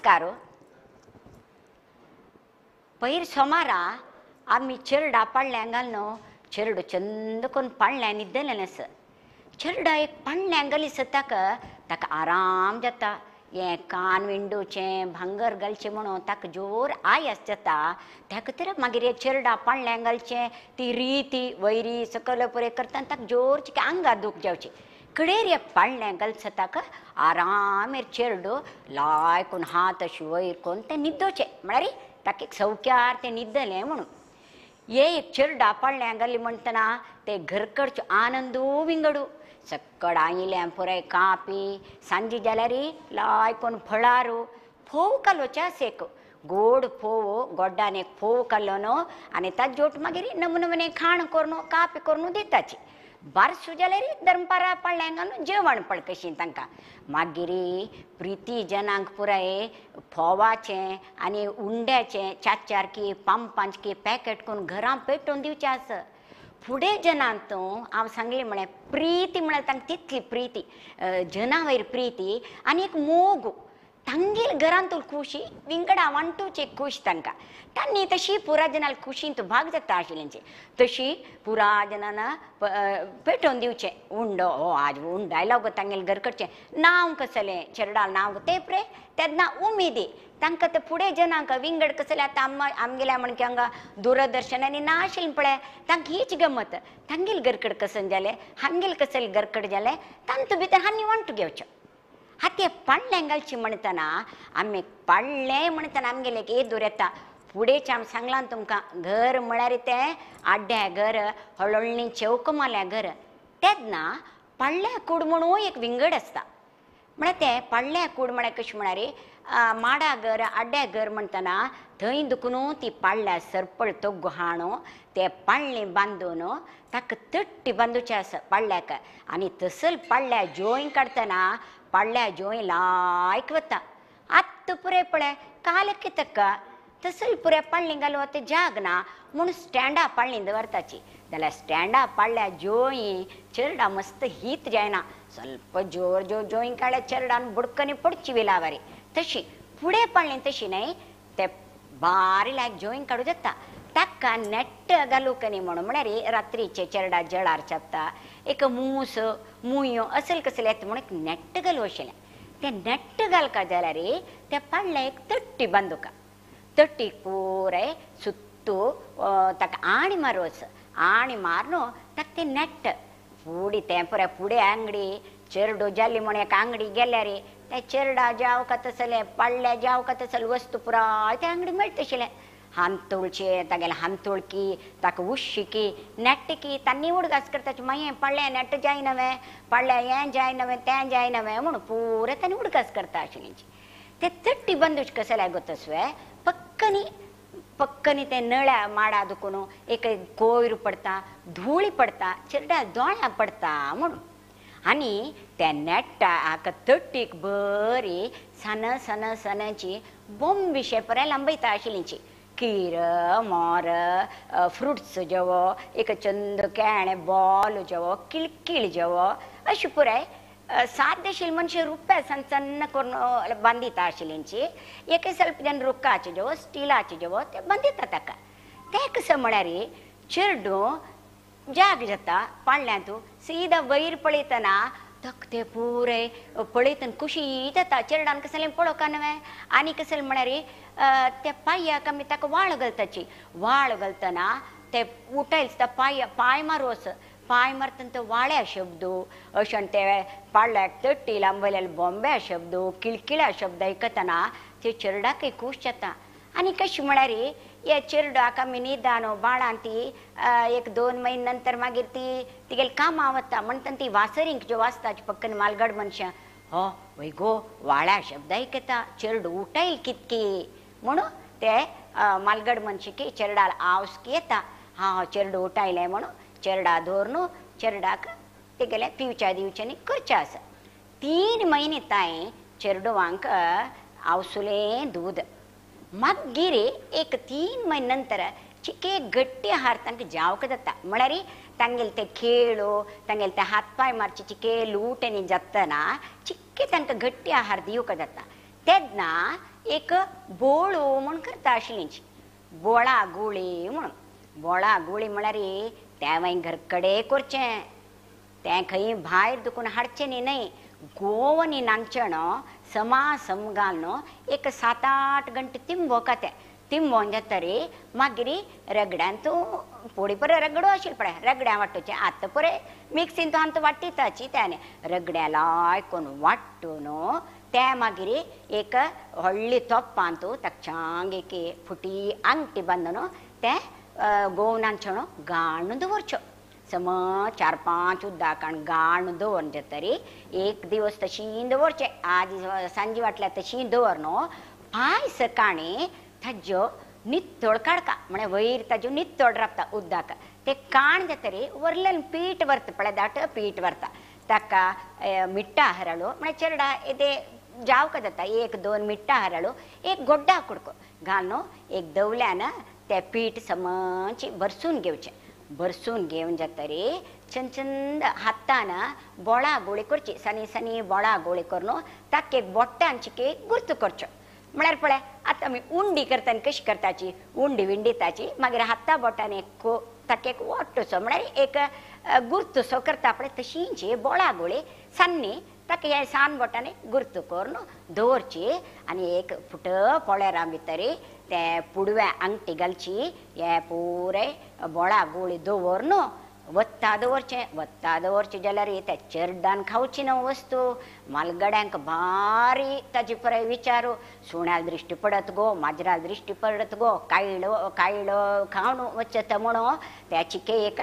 नमस्कार. पयर सोमारा आमी चेरडा पाडल्या घालनो चेरडो चंद करून पाडल्या न्हिदलें आसा. चेरडा एक पाडल्या घाली ताका ताका आराम जाता. हें कान विंडूचें भांगर घालचें म्हणून ताका जोर आयास जाता. त्या खातीर मागीर हे चेरडा पाडल्या घालचें ती रिती वयरी सकयल पुरे करता ताका जोर चिके आंगार दूख जावची. कडेर हे पाडल्या घालचो ताका आरामेर चेरडो लायकून हात अशी वयर करून तें न्हिदोचें म्हळ्यार ताका एक सवक्यार तें न्हिदलें म्हणून. हे एक चेरडा पाडल्या घाली म्हणटना ते घरकडचो आनंदू विंगडू. सक्कड आयिल्ल्यान पुराय कापी सांजे जाल्यार लायकून फळारू फोव कालोवचें आसा. एक गोड फोव गोड्डान एक फोव कालो न्हू आनी ताजे मागीर नमुने खाण करून कापी करून दिताची. बारसू जाल्यार दनपारां पाडल्या घालून जेवण पळ कशी तांकां. मागीर प्रिती जनांक पुराय फोवाचें आनी उंड्याचें 4 4 की 5 5 की पॅकेट करून घरां पेटोवन दिवचें आसा. फुडें जनांत हांव सांगलें म्हळ्यार प्रिती म्हळ्यार तांकां तितली प्रिती जनावयर प्रिती आनी एक मोग. तांगेल घरांतूल खुशी विंगडा वांटूची खूश तांकां. तांणी तशी पुरा जनाल खुशींत भाग जाता आशिल्ल्यांची. तशी पुरा जनान पेटोवन दिवचें उंडो हो आज उंडो आयलो गो तांगेल घर करचें नांव कसलें चेरडाल नांव तें पळय तेन्ना उमेदी तांकां ते फुडें जनांक विंगड कसलें. आतां आमगेल्या म्हण की हांगा दूरदर्शन आनी ना आशिल्लें पळय तांकां हीच गमत तांगेल घरकड कसन जालें हांगेल कसलें घरकड जालें तांतू भितर हांणी वांटू घेवचें. आतां पाडलें घालचें म्हणटना आमी पाडलें म्हणटना आमगेलें एक येदूर येता. फुडेंच आमी सांगलां तुमकां घर म्हळ्यार तें आड्ड्या घर हळडणी चेवकमाल्या घर. तेन्ना पाडल्या कूड म्हणून एक विंगड आसता. म्हळ्यार तें पाडल्या कूड म्हळ्यार कशें म्हळ्यार माडा घर आड्ड्या घर म्हणटना थंय दुखून ती पाडल्या सरपळ तोग्गो हाणू ते पाडलें बांदून ताका तट्टी बांदूचें आसा पाडल्याक. आनी तसल पाडल्या जोय काडटना पाडल्या जोय लायक वता. आत्त पुरे पळय काल कितका तसल पुरे पाडली घालूं आतां जाग ना म्हूण स्टँडा पाडली दवरताची. जाल्यार स्टँडा पाडल्या जोय चेरडा मस्त हीत जायना. ಸ್ವಲ್ಪ जोर जोर जोय काडल्या चेरडान बुडकनी पडची विलावारी. तशी फुडें पाडली तशी न्हय ते बारी लायक जोय काडूं जाता. ताका नेट घालूंक न्ही म्हणून म्हळ्यार रात्रीचे चेरडा जळार छापता एक मूस मुयो असल कसलें येता म्हणून एक नेट घालूं आशिल्लें. तें नेट घालका जाल्यार त्या पाडल्या एक तट्टी बांदूका. तट्टीक पुराय सुत्तू ताका आणी मारोच आणी मारून ताका तें नेट फुडें तें पुराय फुडें आंगडी चेरडो जाली म्हण एक आंगडी गेल्यार त्या चेरडा जावका तसलें पाडल्या जावका तसलें वस्तू पुराय त्या आंगडी मेळटा आशिल्लें. हांतुळचें तागेलें हांतुळकी ताका उश्शिकी नेटकी तांणी उडगास करताची मागीर पाडल्या नेट जायना वे पाडल्या हें जायना वे तें जायना वे म्हणून पुराय तांणी उडगास करता आशिल्ली. ते तट्टी बंदूच कसल्याक गो तसवे पक्कनी पक्कनी ते नळ्या माडा दुखून एक कोयर पडटा धूळ पडटा चेरडा दोळ्या पडटा म्हणून. आनी त्या नेटाक तट्टीक बरी सन सन सनाची बोंबी शेपराय लांबयता आशिल्लीची. खीर मोर फ्रुट्स जेवो एक चंद केळें बॉल जेवो किळकिळ जेवो अशें पुराय सादेशील मनशां रुप्या सन्न सन्न करून बांदिता आशिल्ल्यांची. एक ಸ್ವಲ್ಪ जन रुखाचे जेवो स्टिलाचे जेवो ते बांदिता ताका. तें कशें म्हळ्यार चेरडूं जाग जाता पाडल्यांत सीदा वयर पळयतना ताका ते पुराय पळयतना खुशी जाता. चेरडान कसलें पळोवका न्हय आनी कसलें म्हळ्यार त्या पांयाक आमी ताका वाळ घालताची. वाळ घालतना ते उठायले दिसता पांय पांय मारू असो पांय मारतना तो वाळ्या शब्द अशें ते पाडल्याक तट्टी लांबयल्या बॉम्ब्या शब्द किळकिळ्या शब्द आयकतना ते चेरडाकय खूश जाता. आनी कशें म्हळ्यार हे चेरडाक आमी निदान बाळान ती 1-2 म्हयने नंतर मागीर ती तिगेली कामां वता म्हणटना ती वासरींक ज्यो वाचता पक्कन मालगड मनशां हो वय गो वाळ्या शब्द आयकता चेरडू उठायल कितकी म्हणून ते मालगड मनशी चेरडाल आवसकी येता. हा चेरडू उठायलें म्हणून चेरडा दवर चेरडाक तिगेलें पिवच्या दिवच्यानी करचें आसा. 3 म्हयने तांय चेरडुवांक आवसुलें दूद. मागीर एक 3 म्हयने नंतर चिके गट्टी आहार तांकां जावंक जाता. म्हळ्यार तांगेले ते खेळ तांगेले ते हात पांय मारचे चिके लूट आनी जातना चिक्के तांकां गट्टी आहार दिवंक जाता. तेन्ना एक बोळो म्हूण करता आशिल्ली बोळा गुळी म्हणून. बोळा गुळी म्हळ्यार तें मागीर घर कडेन करचें, तें खंय भायर दुखून हाडचें न्ही न्हय. गोवनी नांगचें न्हू समा सम घाल न्हू एक 7-8 घंटे तिंबोवका तें तिंबोवन जातरी मागीर रगड्यान तूं पोडी परे रगडो आशिल्लो पळय रगड्या वांटूचें. आतां परे मिक्सीन तूं आमकां वांटिताची तें रगड्या लायक करून वांट्टू न्हू तें मागीर एक व्हडली तोप्पान तूं ताका चांग एक फुटी आंगठी बांदून तें गोवनांचें न्हू गाळून दवरच्यो. समज 4-5 उदकान गाळून दवरून जातरी एक दिवस तशी दवरचें. आज सांजे वाटल्यार तशी दवर न्हू पांय सकाळीं ताज्यो नित्तोळ काडका म्हळ्यार वयर ताज्यो नित्तोळ रावता उदक ते काण जातरी वरल्यान पीठ व्हरता पळय दाट पीठ व्हरता ताका मिट्टा हराळो म्हळ्यार चेरडा ते जावका जाता 1-2 मिट्टा हराळो एक गोड्डा कुडको घालून एक दवल्यान तें पीठ समची भरसून घेवचें. भरसून घेवन जातरी चंद चंद हातान बोळा गोळी करची सनी सनी बोळा गोळी करून ताका एक बोट्टान चिके गुर्त करच्यो. म्हळ्यार पळय आतां आमी उंडी करतना कशी करताची उंडी विंडिताची मागीर हाता बोटान एक ताका एक वाटोसो म्हळ्यार एक गुर्तसो करता पळय तशींची बोळा गोळी सान्नी ताका ह्या सान बोटांनी गुर्त करून दवरची आनी एक फुट पोळेरा भितर ते पुडव्या आंगठी घालची हे पुराय बोळा गोळी दवर न्हू वत्ता दवरचें. वत्ता दवरचें जाल्यार त्या चेरडान खावची न्हू वस्तू मालगड्यांक भारी ताजे पराय विचारू सुण्याक दृश्टी पडत गो माजरा दृश्टी पडत गो कायलो कायलो खावन वचता म्हणून त्या चिके एक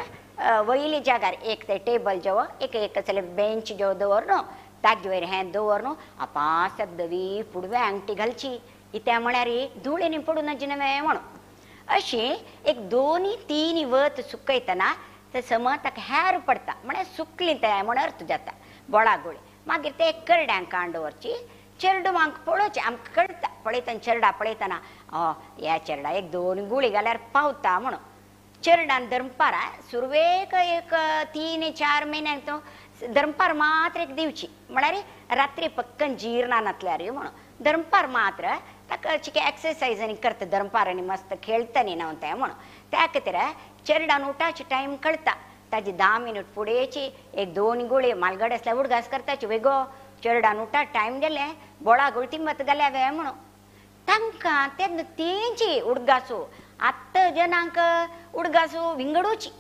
वयली जागार एक ते टेबल जेव एक एक कसले बेंच जेव दवर न्हू ताजे वयर हें दवर न्हू आपास दवी पुडव्या आंगठी घालची इत्या म्हळ्यार धुळेनी पडूं नजे नवें म्हणून. अशी एक 2-3 वत सुकयतना ते समज ताका हेर पडटा म्हळ्यार सुकली तें म्हण अर्थ जाता बोळा गोळी. मागीर ते करड्यांक काण दवरची चेरडुवांक पळोवचें आमकां कळटा पळयतना चेरडा पळयतना ह्या चेरडा 1-2 गुळी घाल्यार पावता म्हणून. चेरडान दनपारां सुरवेक एक 3-4 म्हयन्यांक तो दनपार मात्र एक दिवची म्हळ्यार रात्री पक्कन जीर्ण नासल्यार म्हणून दनपार मात्र ताका चिके एक्सरसायज आनी करता दनपार आनी मस्त खेळटा न्ही न्हू तें म्हणून. त्या खातीर चेरडान उठाची टायम कळटा ताजी 10 मिनट फुडेंची 1-2 गुळी मालगड आसल्यार उडगास करताची वेगो चेरडान उठा टायम गेलें बोळा गुळी तिंबत घाल्या वे म्हणून तांकां तेन्ना तेंची उडगासो. आतां जनांक उडगासो विंगडोची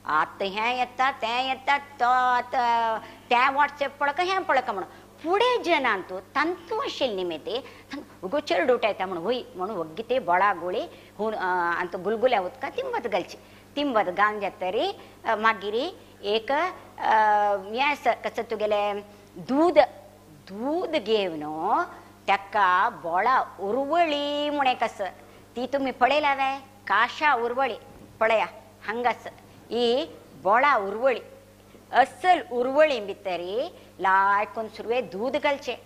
आतां हें येता तें येता तो आतां तें वॉट्सएप पळका हें पळका म्हणून फुडें जनांतू तांतू आशिल्लें निमित्ते उगो चेरडू उठायता म्हणून वय म्हणून वग्गी ते बोळा गोळी हून आनी गुलगुल्या उदकां तिंबत घालची. तिंबत घालून जातरी मागीर एक हें आसा कसो तुगेलें दूद दूद घेवन ताका बोळा उरवळी म्हूण एक आसा ती तुमी पळयल्या वे काशा उरवळी पळया हांगास ही बोळा उरवळी असल उरवळी भितर लायक करून सुरवे दूद घालचें.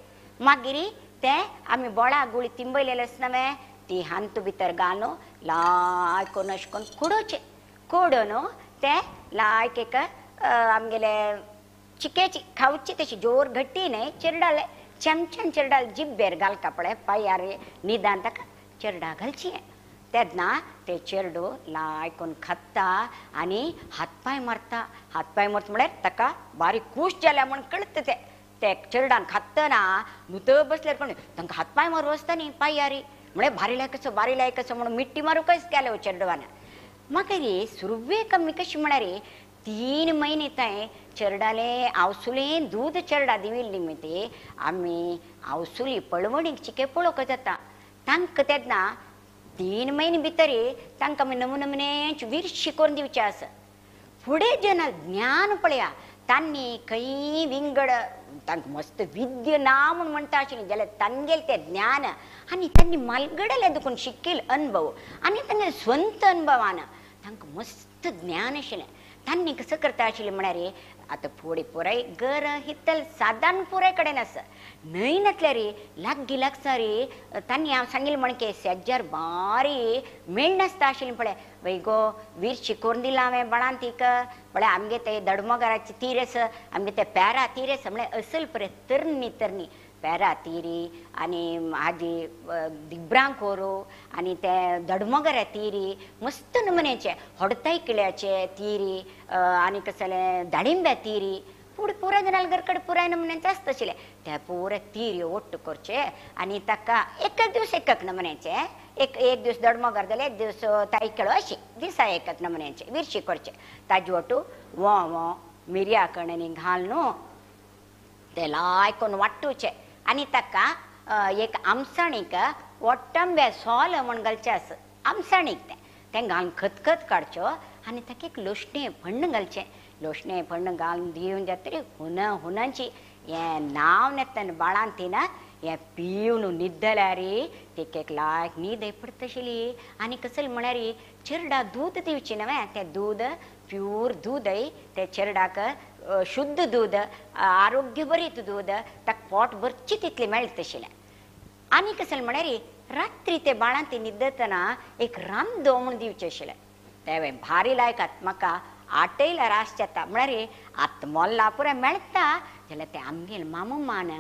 मागीर तें आमी बोळा गुळी तिंबयलेलें आसता न्हय ती हांतू भितर घालून लायक करून अशें करून कुडोवचें. कुडोवन तें लायक एक आमगेले चिकेची खावची तशी जोर घट्टी न्हय चेरडाले चमच्यान चेरडाल जिब्बेर घालता पळय पांयार निदान ताका चेरडा घालची. तेन्ना ते चेरडो लायक करून खाता आनी हातपांय मारता. हातपांय मारता म्हळ्यार ताका बारीक खूश जाल्या म्हूण कळटा तें ते चेरडान खातना नुतो बसल्यार कोण तांकां हातपांय मारू आसता न्ही पांयारी म्हळ्यार भारी लायक कसो भारी लायक कसो म्हणून मिट्टी मारूंकच गेले चेरडवान. मागीर सुरवेक आमी कशें म्हळ्यार 3 म्हयने थंय चेरडाले आवसुले दूद चेरडा दिविल्ले निमित्ते आमी आवसुली पळवणीक चिके पळोवंक जाता तांकां तेन्ना 3 म्हयने भितर तांकां आमी नमू नमुनेच विरशी करून दिवचें आसा. फुडें जेन्ना ज्ञान पळया तांणी खंय विंगड तांकां मस्त विद्या ना म्हूण म्हणटा आशिल्ली जाल्यार तांगेलें तें ज्ञान आनी तांणी मालगडले देखून शिकील अनुभव आनी तांगे स्वंत अनुभवान तांकां मस्त ज्ञान आशिल्लें. तांणी कसो करता आशिल्लें म्हळ्यार आतां फुडें पुराय घर हितल सादारण पुराय कडेन आसा न्हय नासल्यार लागीं लागसार तांणी हांव सांगिल्लें म्हणके शेजार बारी मेळनासता आशिल्लें पळय वय गो विरशी करून दिलां हांवें बाळान तिका पळय आमगे ते दडमोगराची तीर आसा आमगे ते पेरा तीर आसा म्हळ्यार असल पळय तरणी तरणी पेरा तिरी आनी हाजी दिब्रां कोरो आनी ते दडमोगऱ्या तिरी मस्त नमुन्याचे होडताय किळ्याचे तिरी आनी कसले दाडिंब्या तिरी पूण पुराय जाणां कडेन पुराय नमुन्याचे आसता आशिल्ले ते पुराय तिऱ्यो ಒಟ್ಟು करचे आनी ताका एक एक दीस एक एक नमुन्याचे एक एक दीस दडमोगर जाल्यार एक दीस तायकिळो अशी दिसा एक एक नमुन्याचे विरशी करचे ताजे ಒಟ್ಟು वोंवो मिरया कणनी घाल न्हू ते लायक करून वांटुचे आनी ताका एक आमसाणीक वोट्टंब्या सोल म्हूण घालचें आसा आमसाणीक तें तें घालून खतखत काडच्यो आनी ताका एक लोशणें फण्ण घालचें लोशणें फण्ण घालून दिवन जातरी हुना हुनाची हें नांव नेतना बाळान तिना हें पिवन न्हिदल्यार तिका एक लायक न्हीद पडटा आशिल्ली. आनी कसलें म्हळ्यार चेरडा दूद दिवचें न्हय तें दूद प्यूर दूदय तें चेरडाक शुद्ध दूद आरोग्यभरीत दूद ताका पोट भरचें तितलें मेळटा आशिल्लें. आनी कसलें म्हळ्यार रात्री ते बाळान ती न्हिदतना एक रांदो म्हूण दिवचें आशिल्लें तें भारी लायकात म्हाका आटयल्यार आस जाता म्हळ्यार आतां मोल्ला पुराय मेळटा जाल्यार तें आमगेले मामूमान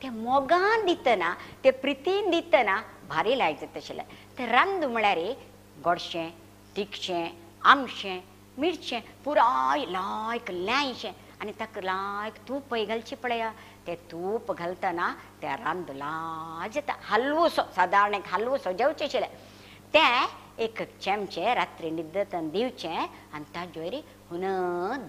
ते मोगान दितना ते प्रितीन दितना भारी लायक जाता आशिल्लें. तें रांद म्हळ्यार गोडशें तिखशें आमशें मिरचें पुराय लायक ल्यांयशें आनी ताका लायक तूपय घालचें पळया तें तूप घालतना तें रांद लाज जाता हलवोसो सादारण एक हलवोसो जेवचें आशिल्लें तें एक चमचें रात्री न्हिदतना दिवचें आनी ताजेर हुन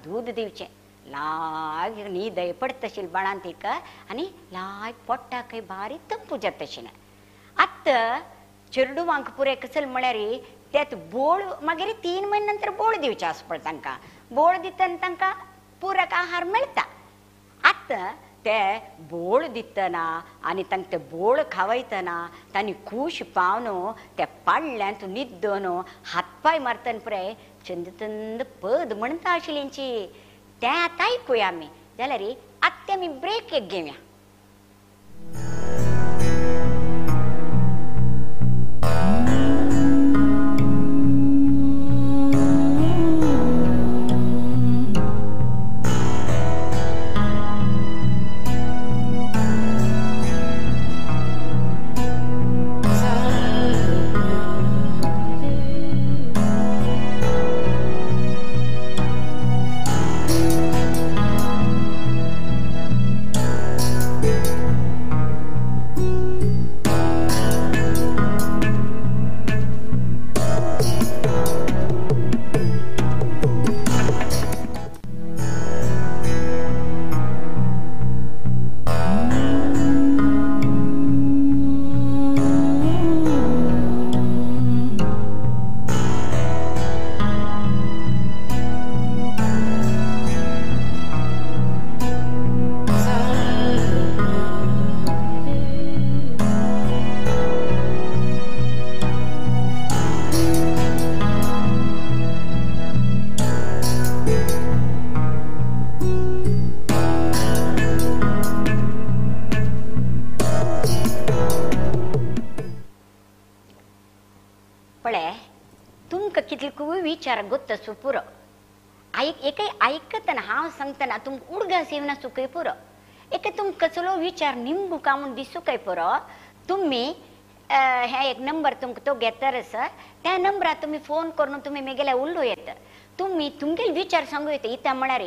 दूद दिवचें लाग न्हीदय पडटा आशिल्ली बाळान तिका आनी लायक पोटाकय भारी तंपू जाता आशिल्लें. आतां चेरडुवांक पुराय कसलें म्हळ्यार तेत बोळ मागीर 3 म्हयने नंतर बोळ दिवचें आसता पळय तांकां बोळ दितना तांकां पुरक आहार मेळटा. आतां ते बोळ दितना आनी तांकां ते बोळ खावयतना तांणी खूश पावन ते पाडल्यांत न्हिदून हातपांय मारतना पुराय चंद चंद पद म्हणटा आशिल्ली तें आतां आयकुया आमी जाल्यार आतां आमी ब्रेक एक घेवया. विचार गोत्त आसूं पुरो एकय आयकतना हांव सांगतना तुमकां उडगास येवना सुकय पुरो एका तुमकां कसलो विचार निंबू का म्हूण दिसूंकय पुरो तुमी हे एक नंबर तुमकां तो घेतर आसा त्या नंबरार तुमी फोन करून तुमी मेगेले उलोवं येता तुमी तुमगेले विचार सांगू येता. इता म्हळ्यार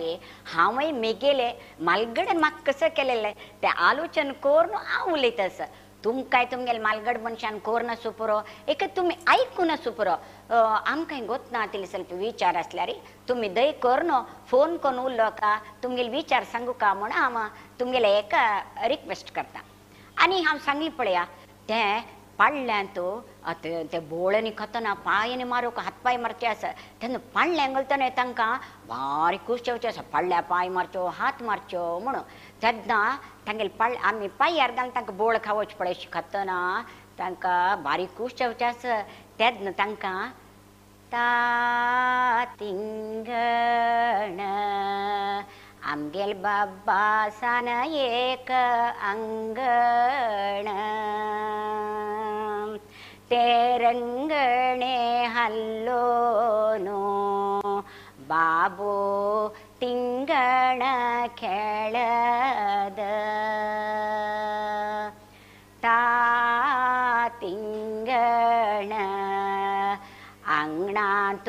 हांवय मेगेले मालगडन म्हाका कसो केलेलें तें आलोचन करून हांव उलयता आसा. तुमकांय तुमगेले मालगड मनशान करून आसूं पुरो एक तुमी आयकून आसूं पुरो आमकांय गोतना तितले ಸ್ವಲ್ಪ विचार आसल्यार तुमी दय करून फोन करून उलोवका तुमगेले विचार सांगू का म्हूण हांव तुमगेले एक रिक्वेस्ट करता. आनी हांव सांगली पळया तें पाडल्यांत ते बोळ्यांनी खातना पांयांनी मारूंक हातपांय मारचे आसा तेन्ना पाडल्यां घालतना तांकां बारीक खूश जावचें आसा पाडल्या पांय मारच्यो हात मारच्यो म्हणून तेन्ना तांगेले पाड आमी पांयार घालून तांकां बोळ खावोवचें पळय खातना तांकां बारीक खूश जावचें आसा तेन्ना तांकां तातिंगण आमगेल बाबा सान एक अंगण ते रंगणे हल्लोनो बाबो तिंगण खेळद.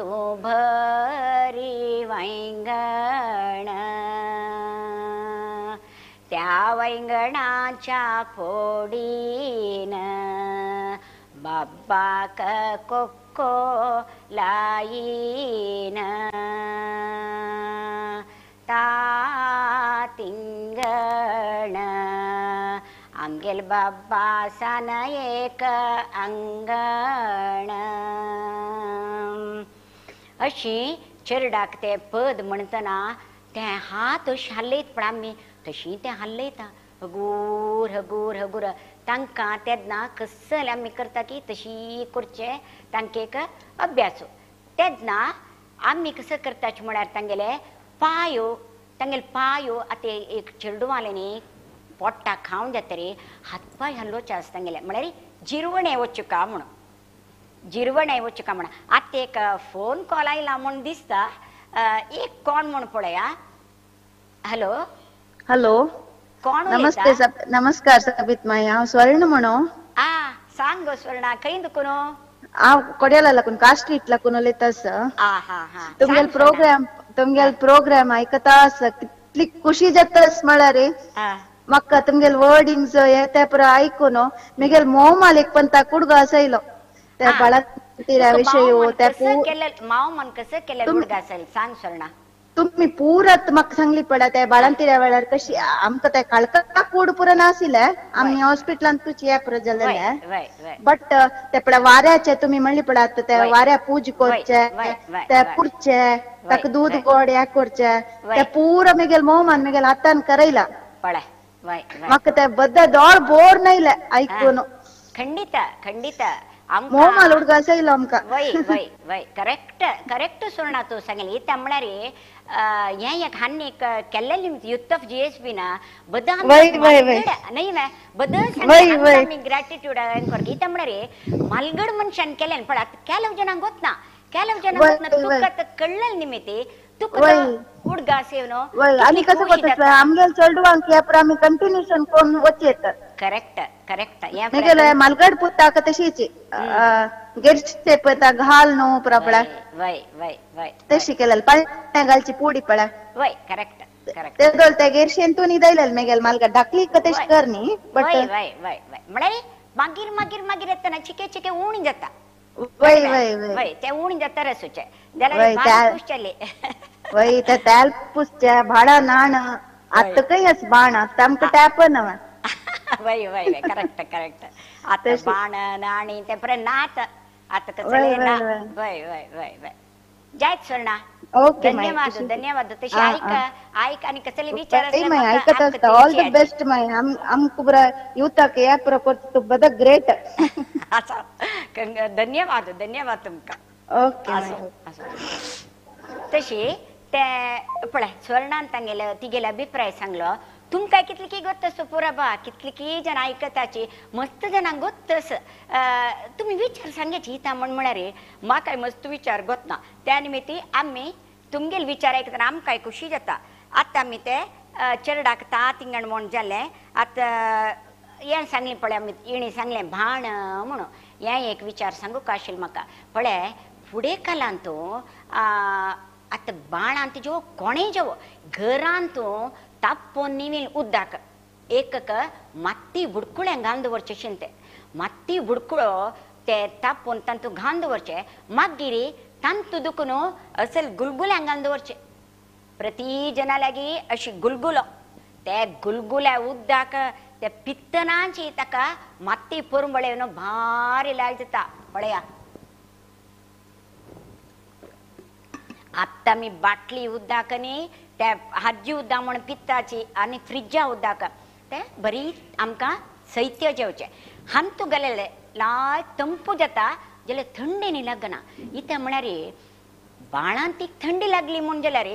तांतू भरी वांयगण त्या वांयगणाच्या फोडीन बाब्बाक कोक्को लायीन तातिंगण आमगेल बाब्बा सान एक अंगण. अशी चेरडाक ते पद म्हणटना ते हात अशें हालयत पण आमी तशी तें हालयता हगूर हगूर हगूर. तांकां तेन्ना कसले आमी करता की तशी करचें तांकां एक अभ्यास. तेन्ना आमी कसो करता म्हळ्यार तांगेले पायो तांगेले पायो आतां एक चेडवालें न्ही पोट्टाक खावन जातरी हात पांय हालोवचे आसा तांगेले म्हळ्यार जिरवणें वचुका म्हणून जिरवणें वचुका म्हणून. आतां एक फोन कॉल आयला म्हूण दिसता. एक कोण म्हूण पळया. हॅलो हॅलो कोण नमस्ते. नमस्कार सबित माई, हांव स्वर्ण म्हणो. आ सांग गो स्वर्णा, खंय दुकून? हांव कोड्याला लागून का स्ट्रीट लागून उलयता आसा. तुमगेल प्रोग्राम तुमगेल प्रोग्राम आयकता आसा, कितली खुशी जाता म्हळ्यार म्हाका तुमगेल वर्डिंग्स हे ते पुरो आयकून मिगेल मोमाल एक पण कुडगो आसयलो त्या बाळांतिऱ्या विशय माव मन कसं केलें गुडगा आसल सांग स्वर्णा. तुम्ही पुरात म्हाका सांगली पडा त्या बाळांतिऱ्या वेळार कशी आमकां त्या काळका कूड पुरो नाशिल्ले, आमी हॉस्पिटलांत तुची हे पुरो जालेले. बट ते पळय वाऱ्याचे तुमी म्हणली पडा ते वाऱ्या पूज करचे ते पुरचे ताका दूद गोड हे करचे ते पुरो मिगेल मोमान मिगेल हातान करयला. म्हाका ते बद्द दोळ बोर नायले आयकून. खंडित खंडित मोमाल हुडगो आसयलो आमकां. वय वय वय करेक्ट करेक्ट सुर्णा तूं सांगली. इत्या म्हळ्यार हें एक हांणी केल्लें युथ ऑफ जीएसबी ना बद्द न्ही बद्द आमी ग्रॅटिट्यूड करता. इत्या म्हळ्यार मालगड मनशान केलें पण आतां केलव जणांक गोतना केलव जणांक गोतना तुका आतां कळ्ळें निमित्ती तुका उडगा सेव न्हू. आनी कसं कोता आमगेल चेडवांक हे पुरो आमी कंटिन्युएशन कोन्न वचयेता. Correct correct. मिगेले मालगड पुताक तशीच गिरचे पळयता घाल न्हू पुरो पळय वय वय वय तशी केलेल पाळण्या घालची पुडी पळय. वय करेक्ट करेक्ट. तेदोळ ते गिरशेन तूं न्हिदयलेल मिगेल मालगड धाकली तशें कर न्ही बट वय वय वय वय म्हळ्यार मागीर मागीर मागीर येतना चिके चिके उणी जाता. वय वय वय ते उणी जाता रसूचे जाल्यार भायर पुसचेले. वय ते तेल पुसचे भाडा नाण आतां खंय आसा बाण आतां आमकां टॅप ना. वय वय वय करेक्ट करेक्ट. आतां बाण नाणी ते परत नात आतां कसलें ना. वय वय वय वय जायत स्वर्णा. ओके धन्यवाद धन्यवाद. तशी आयक आयक आनी कसले विचार आयकत आसता. ऑल the best my आमकां पुरो युथाक हे पुरो करता तूं बद ग्रेट. आसा धन्यवाद धन्यवाद तुमकां. ओके आसूं. तशी ते पळय स्वर्णान तांगेले तिगेले अभिप्राय सांगलो. तुमकां कितली की गोत्त आसो पुरो बा कितली की जाणां आयकताची मस्त जाणांक गोत्त आस. तुमी विचार सांगाची हिता म्हण म्हळ्यार म्हाकाय मस्त विचार गोतना त्या निमित्ती आमी तुमगेले विचार आयकतना आमकांय खुशी जाता. आतां आमी ते चेरडाक तातिंगण म्हूण जालें. आतां हें सांगलें पळय आमी हिणें सांगलें भाण म्हणून हें एक विचार सांगू आशिल्लो म्हाका. पळय फुडें कालांत आतां बाणांत जेवो कोणेय जेवो घरांत तापोवन निवील उदक एक माती बुडकुळ्यां घालून दवरचें अशें तें माती बुडकुळो ते तापोवन तातूंत घालून दवरचें मागीर तांतू दुखून असल गुलगुल्यांक घालून दवरचें. प्रति जना लागीं अशी गुलगुलो ते गुलगुल्या उदक ते पित्तनाची ताका माती पोरंबळे न्हू भारी लायक जाता. पळया आतां आमी बाटली उदक न्ही त्या हाजी उदक म्हण पित्ताची आनी फ्रिजा उदक ते बरी आमकां सैत्य जेवचें. हांतू गेलेले लायक तंपू जाता जाल्यार थंडी न्ही लागना. इत्या म्हळ्यार बाळांतीक थंडी लागली म्हूण जाल्यार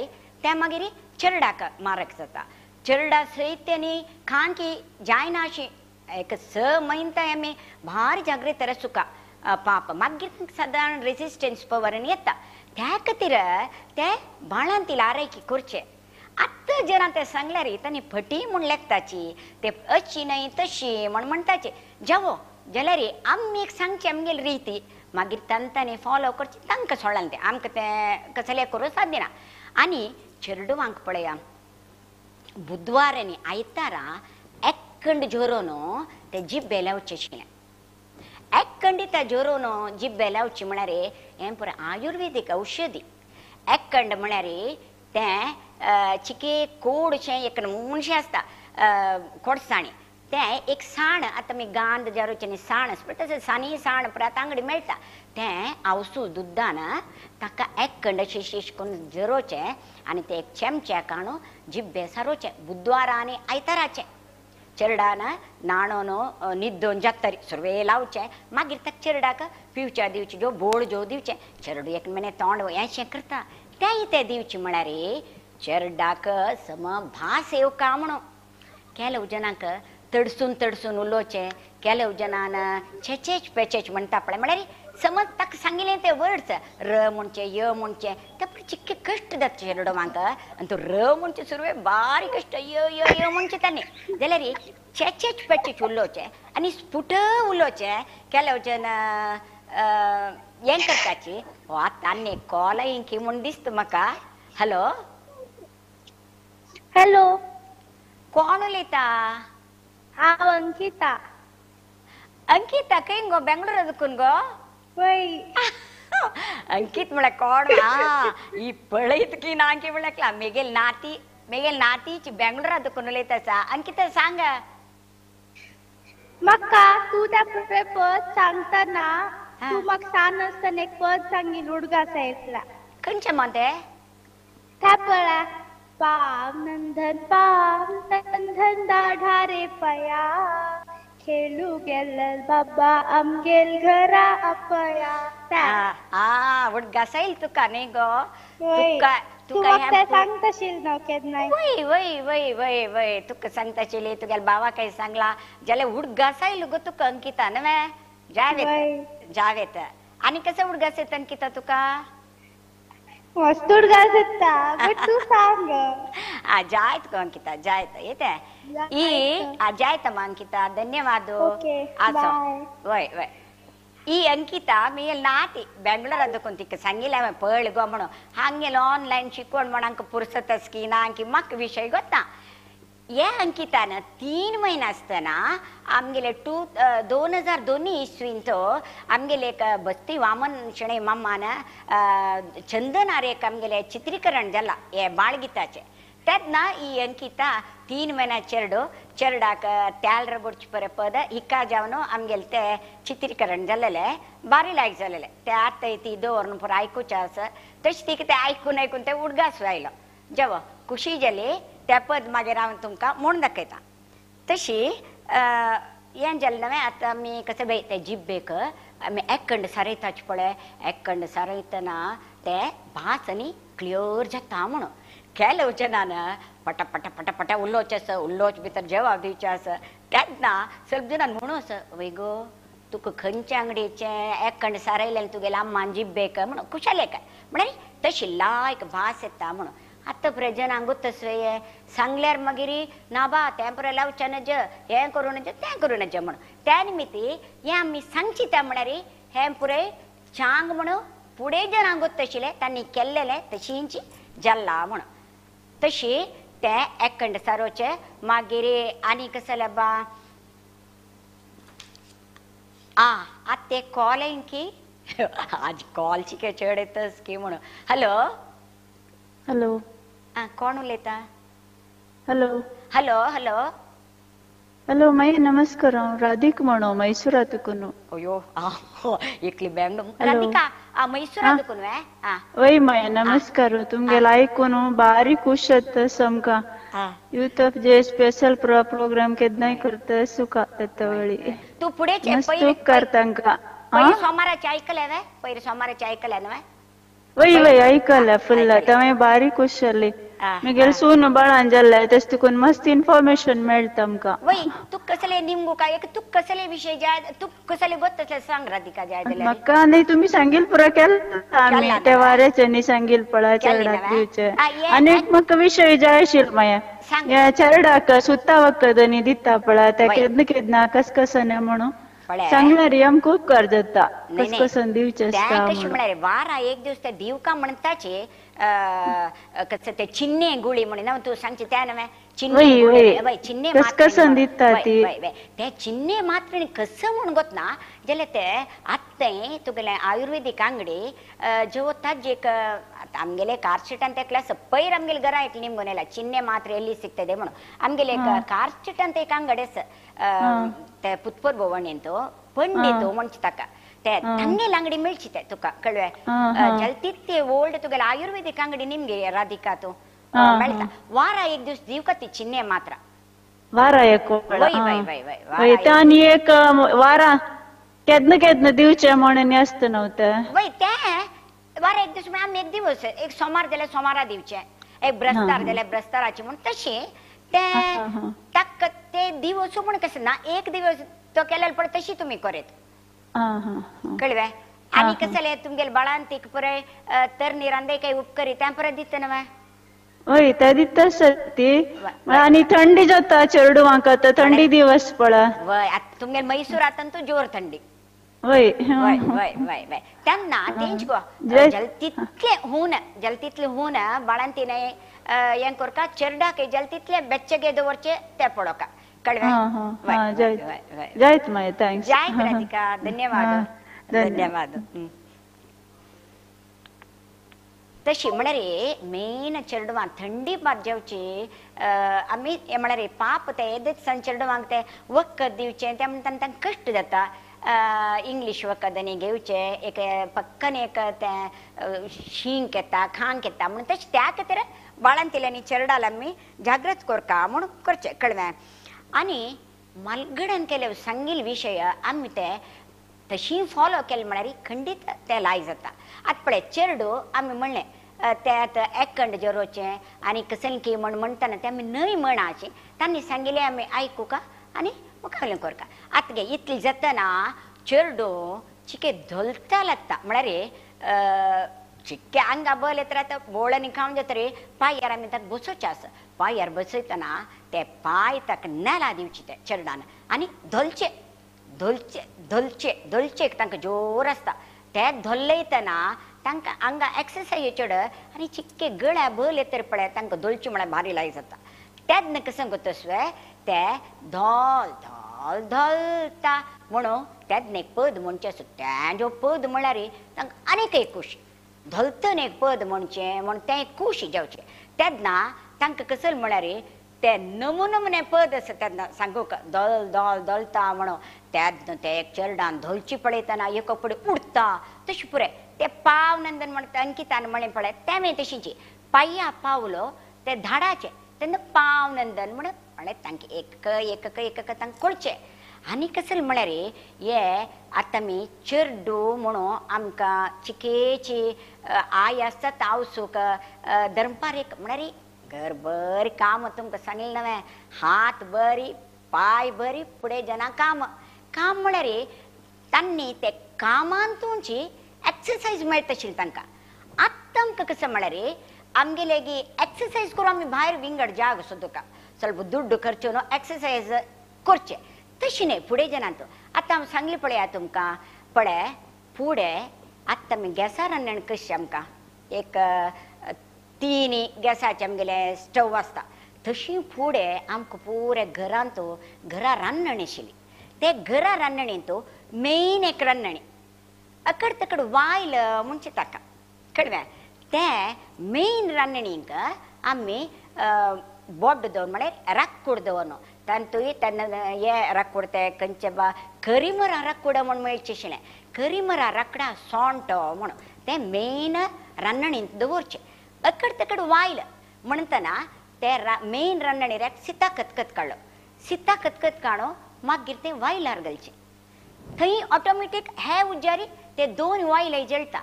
त्या मागीर चेरडाक मारक जाता. चेरडा सयत न्ही खांकी जायना अशी एक 6 म्हयने आमी भारी जागृत रसुका पाप मागीर सादारण रेजिस्टन्स पवर येता. त्या खातीर ते बाळांतील आरायकी करचे. आतां जरा ते सांगल्यार तांणी फटी म्हूण लेखताची ते अशी न्हय तशी म्हण म्हणटाचे. जेवो जाल्यार आमी एक सांगचे आमगेली रिती मागीर तांकां फॉलो करचें तांकां सोडलें तें आमकां तें कसलें करूं साध्य ना. आनी चेरडुवांक पळया बुधवार आनी आयतारा एकंड जोरोन ते जिब्बे लावचें आशिल्लें. एकंड त्या जोरोन जिब्बे लावची म्हळ्यार हें पुराय आयुर्वेदीक औषधी. एकंड म्हळ्यार तें चिके कोडशें एक नमूनशें आसता कोडसाणी तें एक साण. आतां आमी गांद जारोचें न्ही साण आसता तशें सानी साण पळय आतां आंगडी मेळटा तें आवसू दुद्दान ताका एकंड अशें अशें करून झरोचें आनी तें एक चमच्याक हाडून जिब्बे सारोचें बुधवारा आनी आयताराचें. चेरडान न्हाणोन न्हिदोन जातरी सुरवे लावचें मागीर ताका चेरडाक पिवच्या दिवचें ज्यो बोळ ज्यो दिवचें. चेरडू एक म्हयने तोंड हेंशें करता तेंय तें दिवचें म्हळ्यार चेरडाक सम भास येवका म्हणून. केलव जनांक तडसून तडसून उलोवचें केलव जनान छेचेच पेचेच म्हणटा पळय म्हळ्यार समज ताका सांगिल्लें ते वर्ड्स र म्हणचें य म्हणचें ते पळय चिक्के कश्ट जाता चेरडुवांक. आनी तो र म्हणचें सुरवे बारीक कश्ट य य य म्हणचें ताणें जाल्यार छेचेच पेचेच उलोवचें आनी स्फुट उलोवचें. केलव जन हें करताची हो आतां आनी कॉल इंकी म्हूण दिसता म्हाका. हॅलो हॅलो कोण उलयता? हांव अंकिता. अंकिता खंय गो? बेंगळूर दुकून गो? वय. अंकित म्हळ्यार कोण? ही पळयत की ना की म्हळ्यार मेगेल नाती मेगेल नातीची बेंगळुरा दुकून उलयता आसा. अंकिता सांग म्हाका तूं त्या पद सांगतना तूं म्हाका सान आसतना एक पद सांगील उडगा सायडला. खंयचें मग तें? त्या पळा पाम नंदन पाम नंदन दाढारे पया खेळू गेल बाबा आमगेल घरा अपया. उडगा सायल तुका न्ही गो? तुका सांगताशील न्हू केन्नाय? वय वय वय वय वय तुका सांगताशिल्ली तुगेल्या बाबा काय सांगला जाल्यार उडगा सायल गो तुका अंकिता न्हय जावेत जावेत. आनी कसं उडगास येता अंकिता तुका? मस्त उडगास येता बट तूं सांग. जायत गो अंकिता जायत येते ई जायत मा अंकिता धन्यवाद. आसो वय वय. ಈ ಅಂಕಿತಾ ಮೇಲ್ ನಾತಿ ಬೆಂಗಳೂರು ಅದಕ್ಕೊಂತಿಕ್ಕ ಸಂಗಿಲ್ಲ ಪೇಳು ಗೋ म्हणून हांगेल ऑनलायन शिकवण म्हण पुरसत की ना की म्हाका विशय गोता. हे अंकितान 3 महिने आसतना आमगेले 2002 इसवीन तो आमगेले एक बस्ती वामन शणै मामान चंदनार एक आमगेले चित्रीकरण जाला हे बाळगिताचें. तेन्ना ही अंकिता 3 महिन्या चेरडो चेरडाक त्याल रगोडचे परे पद हिका जावन आमगेले ते चित्रीकरण जालेलें बारी लायक जालेलें. ते आतां ती दवरून पुरो आयकुचें आसा तशें तिका तें आयकून आयकून तें उडगास आयलो जेव खुशी जाली. त्या पद मागीर हांव तुमकां म्हूण दाखयता. तशी हें जालें न्हय आतां आमी कशें बाय ते जिब्बेक आमी एकंड सारयताच पळय एकंड सारयतना ते भास आनी क्लियर जाता म्हणून. केलें जनान पट पट पट पट उलोवचें आसा उलोवचे भितर जवाब दिवचें आसा तेन्ना सगळे जाणान म्हणू आसा वय गो तुका खंयच्या अंगडीचें एकंड सारयलें तुगेलें अम्मान जिब्बेक म्हणून खुशाले काय म्हळ्यार तशी लायक भास येता म्हणून. आतां पळय जनांक तसवे सांगल्यार मागीर ना बा तें पळय लावचें नज हें करूं नज तें करूं नज म्हणून. त्या निमित्ती हें आमी सांगची त्या म्हळ्यार हें पुराय चांग म्हणून फुडें जनांक तशिल्लें तांणी केल्लेलें तशींची जाल्ला म्हणून. तशी तें एकंड सारोवचें. मागीर आनी कसलें बा आतां ते कॉल की आज कॉल चिके चड येतस की म्हणून. हॅलो हॅलो कोण उलयता? हॅलो हॅलो हॅलो हॅलो माई नमस्कार. हांव राधिक म्हणो मैसूरातून. अयो एकली बेंगळूर राधिका मैसूरातून. वय माय नमस्कार. तुमगेले आयकून बारी खुश जाता आमकां. यूथ ऑफ जे स्पेशल प्रोग्राम केन्नाय करता सुखा येता वेळी तूं फुडें मस्त उपकार तांकां. पयर सोमाराचें आयकलें वे? पयर सोमाराचें आयकलें न्हय? वय वय आयकलें फुल्ल. हांवें बारी खुश जाली. मगेर सून बाळान जाल्लें तेच तुकून मस्त इन्फॉर्मेशन मेळटा आमकां. वय तुका कसले निमगो काय तुका कसले विशय जाय तुका कसले गोत सांग राधिका जाय जाल्यार म्हाका. न्ही तुमी सांगील पुरो केला आमी त्या वाऱ्याच्यांनी सांगील पळय चेरडाक दिवचें. आनी एक म्हाका विशय जाय आशिल्लो माया ह्या चेरडाक सुता वखद आनी दिता पळय त्या केन्ना केन्ना कस कसने म्हणून सांगल्यार आमकां उपकार जाता कस कसन दिवचें आसता. कशें म्हळ्यार वारा एक दीस ते दिवका म्हणटाचे कसं ते चिन्ने गुळी म्हणून तूं सांगचे त्या नव्हे चिन्ने गुळी चिन्ने कसन दिता ती ते चिन्ने मात्र कसं म्हूण गोतना जाल्यार ते आत्तां तुगेले आयुर्वेदीक आंगडी जेव ताजे एक आमगेले कार्शिटान ते क्लास पयर आमगेले घरा एक निमगून येयला चिन्ने मात्र एल्ली सिकतದೆ म्हणून आमगेले एक कार्शिटान एक अंगडी आसा ते पुतपर भोवणेंत पंडित म्हणचे ताका ते तांगेले अंगडी मेळची ते तुका कळ्ळें जलतीत ओल्ड तुगेले आयुर्वेदीक अंगडी निमगे राधिका तूं मेळटा वारा एक दिवस दिवका ती चिन्ने मात्र वारा एक वय वय आनी एक वारा केन्ना केन्ना दिवचें म्हणून आसता न्हू तें वय तें वारा एक दीस म्हळ्यार आमी एक दिवस एक सोमार जाल्यार सोमारा दिवचें एक ब्रस्तार जाल्यार ब्रस्ताराचें म्हूण तशें तें ताका ते दिवस म्हूण कशें ना एक दिवस तो केल्यार पळय तशी तुमी करीत कळ्ळें. आनी कशें जालें तुमगेले बाळांतीक पळय तर निरांदे काय उपकरी तें परत दिता न्हय. हय ते दिता ती आनी थंडी जाता चेडवांक आतां थंडी दिवस पळय. वय आतां तुमगेले मैसूर आतां तूं जोर थंडी. वय वय वय वय वय तेन्ना तेंच गो जलतीतले हून जलतीतले हून बाळांतीन हें करका चेरडाक जलतीतले बेच्चगे दवरचे ते पळोवका कळ्ळें. जायत मागीर thanks. जायत राधिका धन्यवाद धन्यवाद. तशी म्हळ्यार मेन चेडवां थंडी पात जेवची आमी म्हळ्यार पाप ते येदेच सान चेडवांक ते वखद दिवचें ते म्हणटा तांकां कश्ट जाता इंग्लीश वखद आनी घेवचें एक पक्कन एक तें शींक येता खांक येता म्हणून तशें त्या खातीर बाळांतल्यानी चेरडाल आमी जागृत करका म्हूण करचें कळ्ळें. आनी मालगडान केले सांगील विशय आमी ते तशी फॉलो केले म्हळ्यार खंडीत ते लाय जाता. आतां पळय चेरडू आमी म्हणलें ते आतां एकंड जरोचें आनी कसलकी म्हण म्हणटना ते आमी नवी म्हण अशी तांणी सांगिल्लें आमी आयकुका आनी मुखावलें करका. आतां गे इतली जातना चेरडू चिके धोलता लागता म्हळ्यार चिक्के आंगा बल येता आतां बोळांनी खावन जाता रे पांयार आमी ताका बसोवचें आसा पांयार बसयतना ते पांय ताका नेला दिवचे ते चेरडान आनी धोलचे धोलचे धोलचे धोलचे तांकां जोर आसता ते धोलयतना तांकां आंगा एक्सरसायज चड आनी चिक्के गळ्या बल येतर पळय तांकां धोलचे म्हळ्यार भारी लाय जाता. तेन्ना कसं तसवे ते धोल धोल धोलता म्हणून तेन्ना एक पद म्हणचें आसा तें जो पद म्हळ्यार तांकां आनीक एक खोशी धोलतन एक पद म्हणचें म्हूण तें एक खोशी जावचें तेन्ना तांकां कसल म्हळ्यार ते नमुनमुने पद आसा तेन्ना सांगूंक धोल धोल धोलता म्हणून तेन्ना ते एक चेरडान धोलची पळयतना एक फुडें उडटा तशें पुराय ते पाव नंदन म्हणटा अंकितान म्हणलें पळय तें तशींची पांया पावलो ते धाडाचें तेन्ना पाव नंदन म्हणून म्हळ्यार तांकां एक एक एक तांकां कळचें. आनी कसलें म्हळ्यार हे आतां आमी चेरडू म्हणून आमकां चिकेची आई आसता तावसूक दर्पार एक म्हळ्यार घर बरी काम तुमकां सांगलें नवें हात बरी पांय बरी फुडें जना काम काम म्हळ्यार तांणी ते कामान तुमची एक्सरसायज मेळटा आशिल्ली तांकां. आतां आमकां कशें म्हळ्यार आमगेले गी एक्सरसायज करून आमी भायर विंगड जाग सोदूका ಸ್ವಲ್ಪ ದುಡ್ಡು ಖರ್ಚು एक्सरसायज करचे तशी न्हय फुडें जनांत. आतां हांव सांगली पळया तुमकां पळय फुडें आतां आमी गॅसार रांदण कशी आमकां एक तीन गॅसाचे आमगेले स्टव आसता तशी फुडें आमकां पुरे घरांत घरा रांदणी आशिल्ली ते घरा रांदणींत मेन एक रांदणी अकड तकड वायल म्हणचे ताका कळ्ळें ते मेन रांदणीक आमी बोड दवर म्हळ्यार राक्कूड दवरनो तातूंत तेन्ना हे राक्कूड ते खंयचे बा करिमरा राक्कूड म्हूण मेळचें आशिल्लें करिमरा राकडा सोंटो म्हणून ते मेन रांदणींत दवरचें अकड तकड वायल म्हणटना ते मेन रांदणीर सिता कतकत काडलो सिता कतकत काडो मागीर ते वायलार घालचें थंय ऑटोमॅटीक हे उज्जारी ते दोन वायलां जळटा.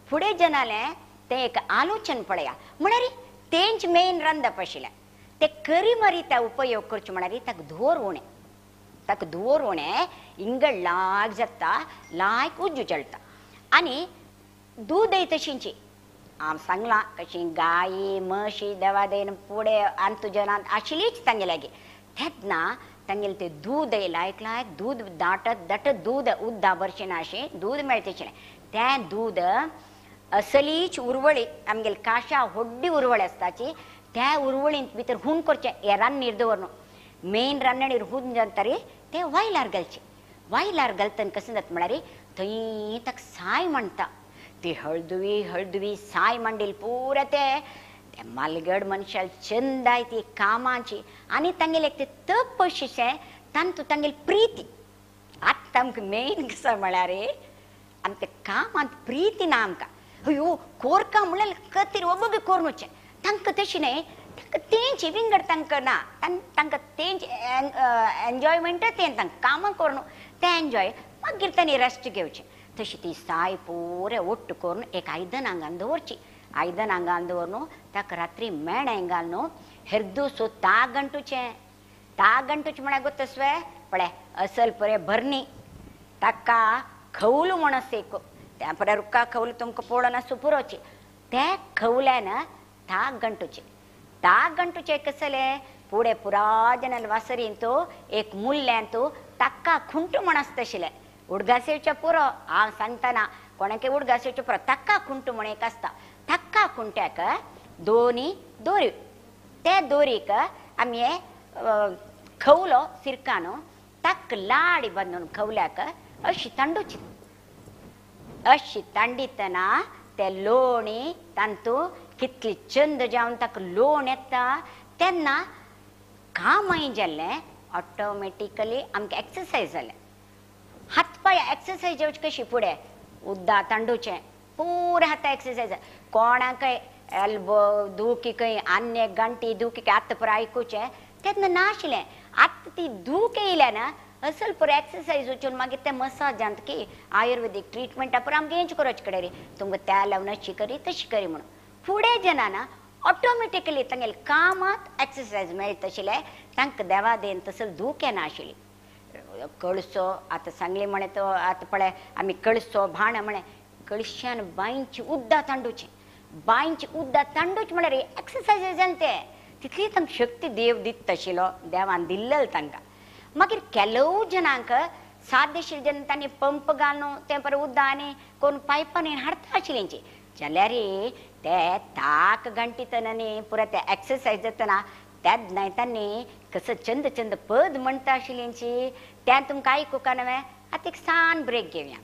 फुडें जनालें तें एक आलोचन पळया म्हळ्यार तेंच मेन रांदप आशिल्लें ते करिमरी त्या उपयोग करचें म्हळ्यार ताका धुंवर उणें ताका धुंवर उणें इंगळ लाग जाता लायक उज्जू जळटा. आनी दूदय तशींची हांव सांगलां कशी गायी म्हशी देवा देन फुडें आंतू जनांत आशिल्लीच तांगे लागीं तेन्ना तांगेलें तें दूद लायक लायक दूद दाटत दाटत दूद उद्दा भरशें ना अशें दूद मेळचें तें दूद असलीच उरवळी आमगेले काशा व्हडली उरवळी आसताची त्या उरवळींत भितर हून करचें हे रान्नीर दवर न्हू मेन रान्नीर हून जाता रे तें वायलार घालचें वायलार घालतना कशें जाता म्हळ्यार थंय ताका साय म्हणटा ती हळदुवी हळदुवी साय मांडील पुरा ते मालगड मनशाल चंदाय ती कामाची आनी तांगेले ते तप अशें तांतू तांगेली प्रिती आतां आमकां मेन कसो म्हळ्यार आमच्या कामांत प्रिती ना आमकां अयो कोरका म्हणल्यार कतीर ओबोगी कोरनुचें तांकां तशें न्हय तांकां तेंची विंगड तांकां ना तांकां तेंच एन्जॉयमेंट तें तांकां कामां करून तें एन्जॉय मागीर तांणी रेस्ट घेवचें तशी ती साय पुरें ओट्ट करून एक आयदन आंगान दवरची आयदन आंगान दवर ताका रात्री मेणें घालून हेरदूसो ताक गंटूचें ताक गंटूचें म्हळ्यार गोतसवे पळय असल परे भरणी ताका खवल म्हण आसा एक त्या परे रुक्का खवल तुमकां पळोवन आसूं पुरोची त्या खवल्यान ताक गंटूचें ताक गंटूचें कसलें फुडें पुरा जनाल वासरींत एक मुल्ल्यांत ताका खुंट म्हण आसता आशिल्लें उडगासेवच्या पुरो हांव सांगतना कोणाक उडगासेवच्या पुरो ताका खुंट म्हण एक आसता ताका खुंट्याक दोनी दोरी त्या दोरीक आमी खवलो सिरकान ताक लाडी बांदून खवल्याक अशी तांडूची अशी तांडितना ते लोणी तांतू कितली चंद जावन ताका लोण येता तेन्ना कामय जाल्लें ऑटोमॅटिकली आमकां एक्सरसायज जालें हात पांय एक्सरसायज जावची कशी फुडें उद्दा तांडूचें पुरें हाता एक्सरसायज कोणाकय एल्बो दुखी खंय आनी गांठी दुखी आतां पुरो आयकुचें तेन्ना नाशिल्लें आतां ती दूख येयल्या ना असल पुरो एक्सरसायज वचून मागीर ते मसाजांत की आयुर्वेदीक ट्रिटमेंटा पुरो आमकां हेंच करचे कडेन रे तुमकां त्या लावन अशी करी तशी करी म्हणून फुडें जेन्ना ना ऑटोमॅटिकली तांगेले कामांत एक्सरसायज मेळटा आशिल्लें तांकां देवा then तसो दूख येना आशिल्ली कळसो आतां सांगली म्हणे तो आतां पळय आमी कळसो भाण म्हळें कळश्यान बांयची उद्दा तांडूचें बांयची उद्दा तांडूच म्हळ्यार एक्सरसायज जालें तें तितली तांकां शक्ती देव दिता आशिल्लो देवान दिल्लेलो तांकां मागीर केलव जनांक सादेशील जेन्ना तांणी पंप घालून तें परत उद्दा आनी कोण पायपांनी हाडटा आशिल्ली जाल्यार ते ताक घांटितना न्ही पुरो ते एक्सरसायज जातना तेन्ना तांणी कसो चंद चंद पद म्हणटा आशिल्ली तें तुमकां आयकूंक नवें आतां एक सान ब्रेक घेवया.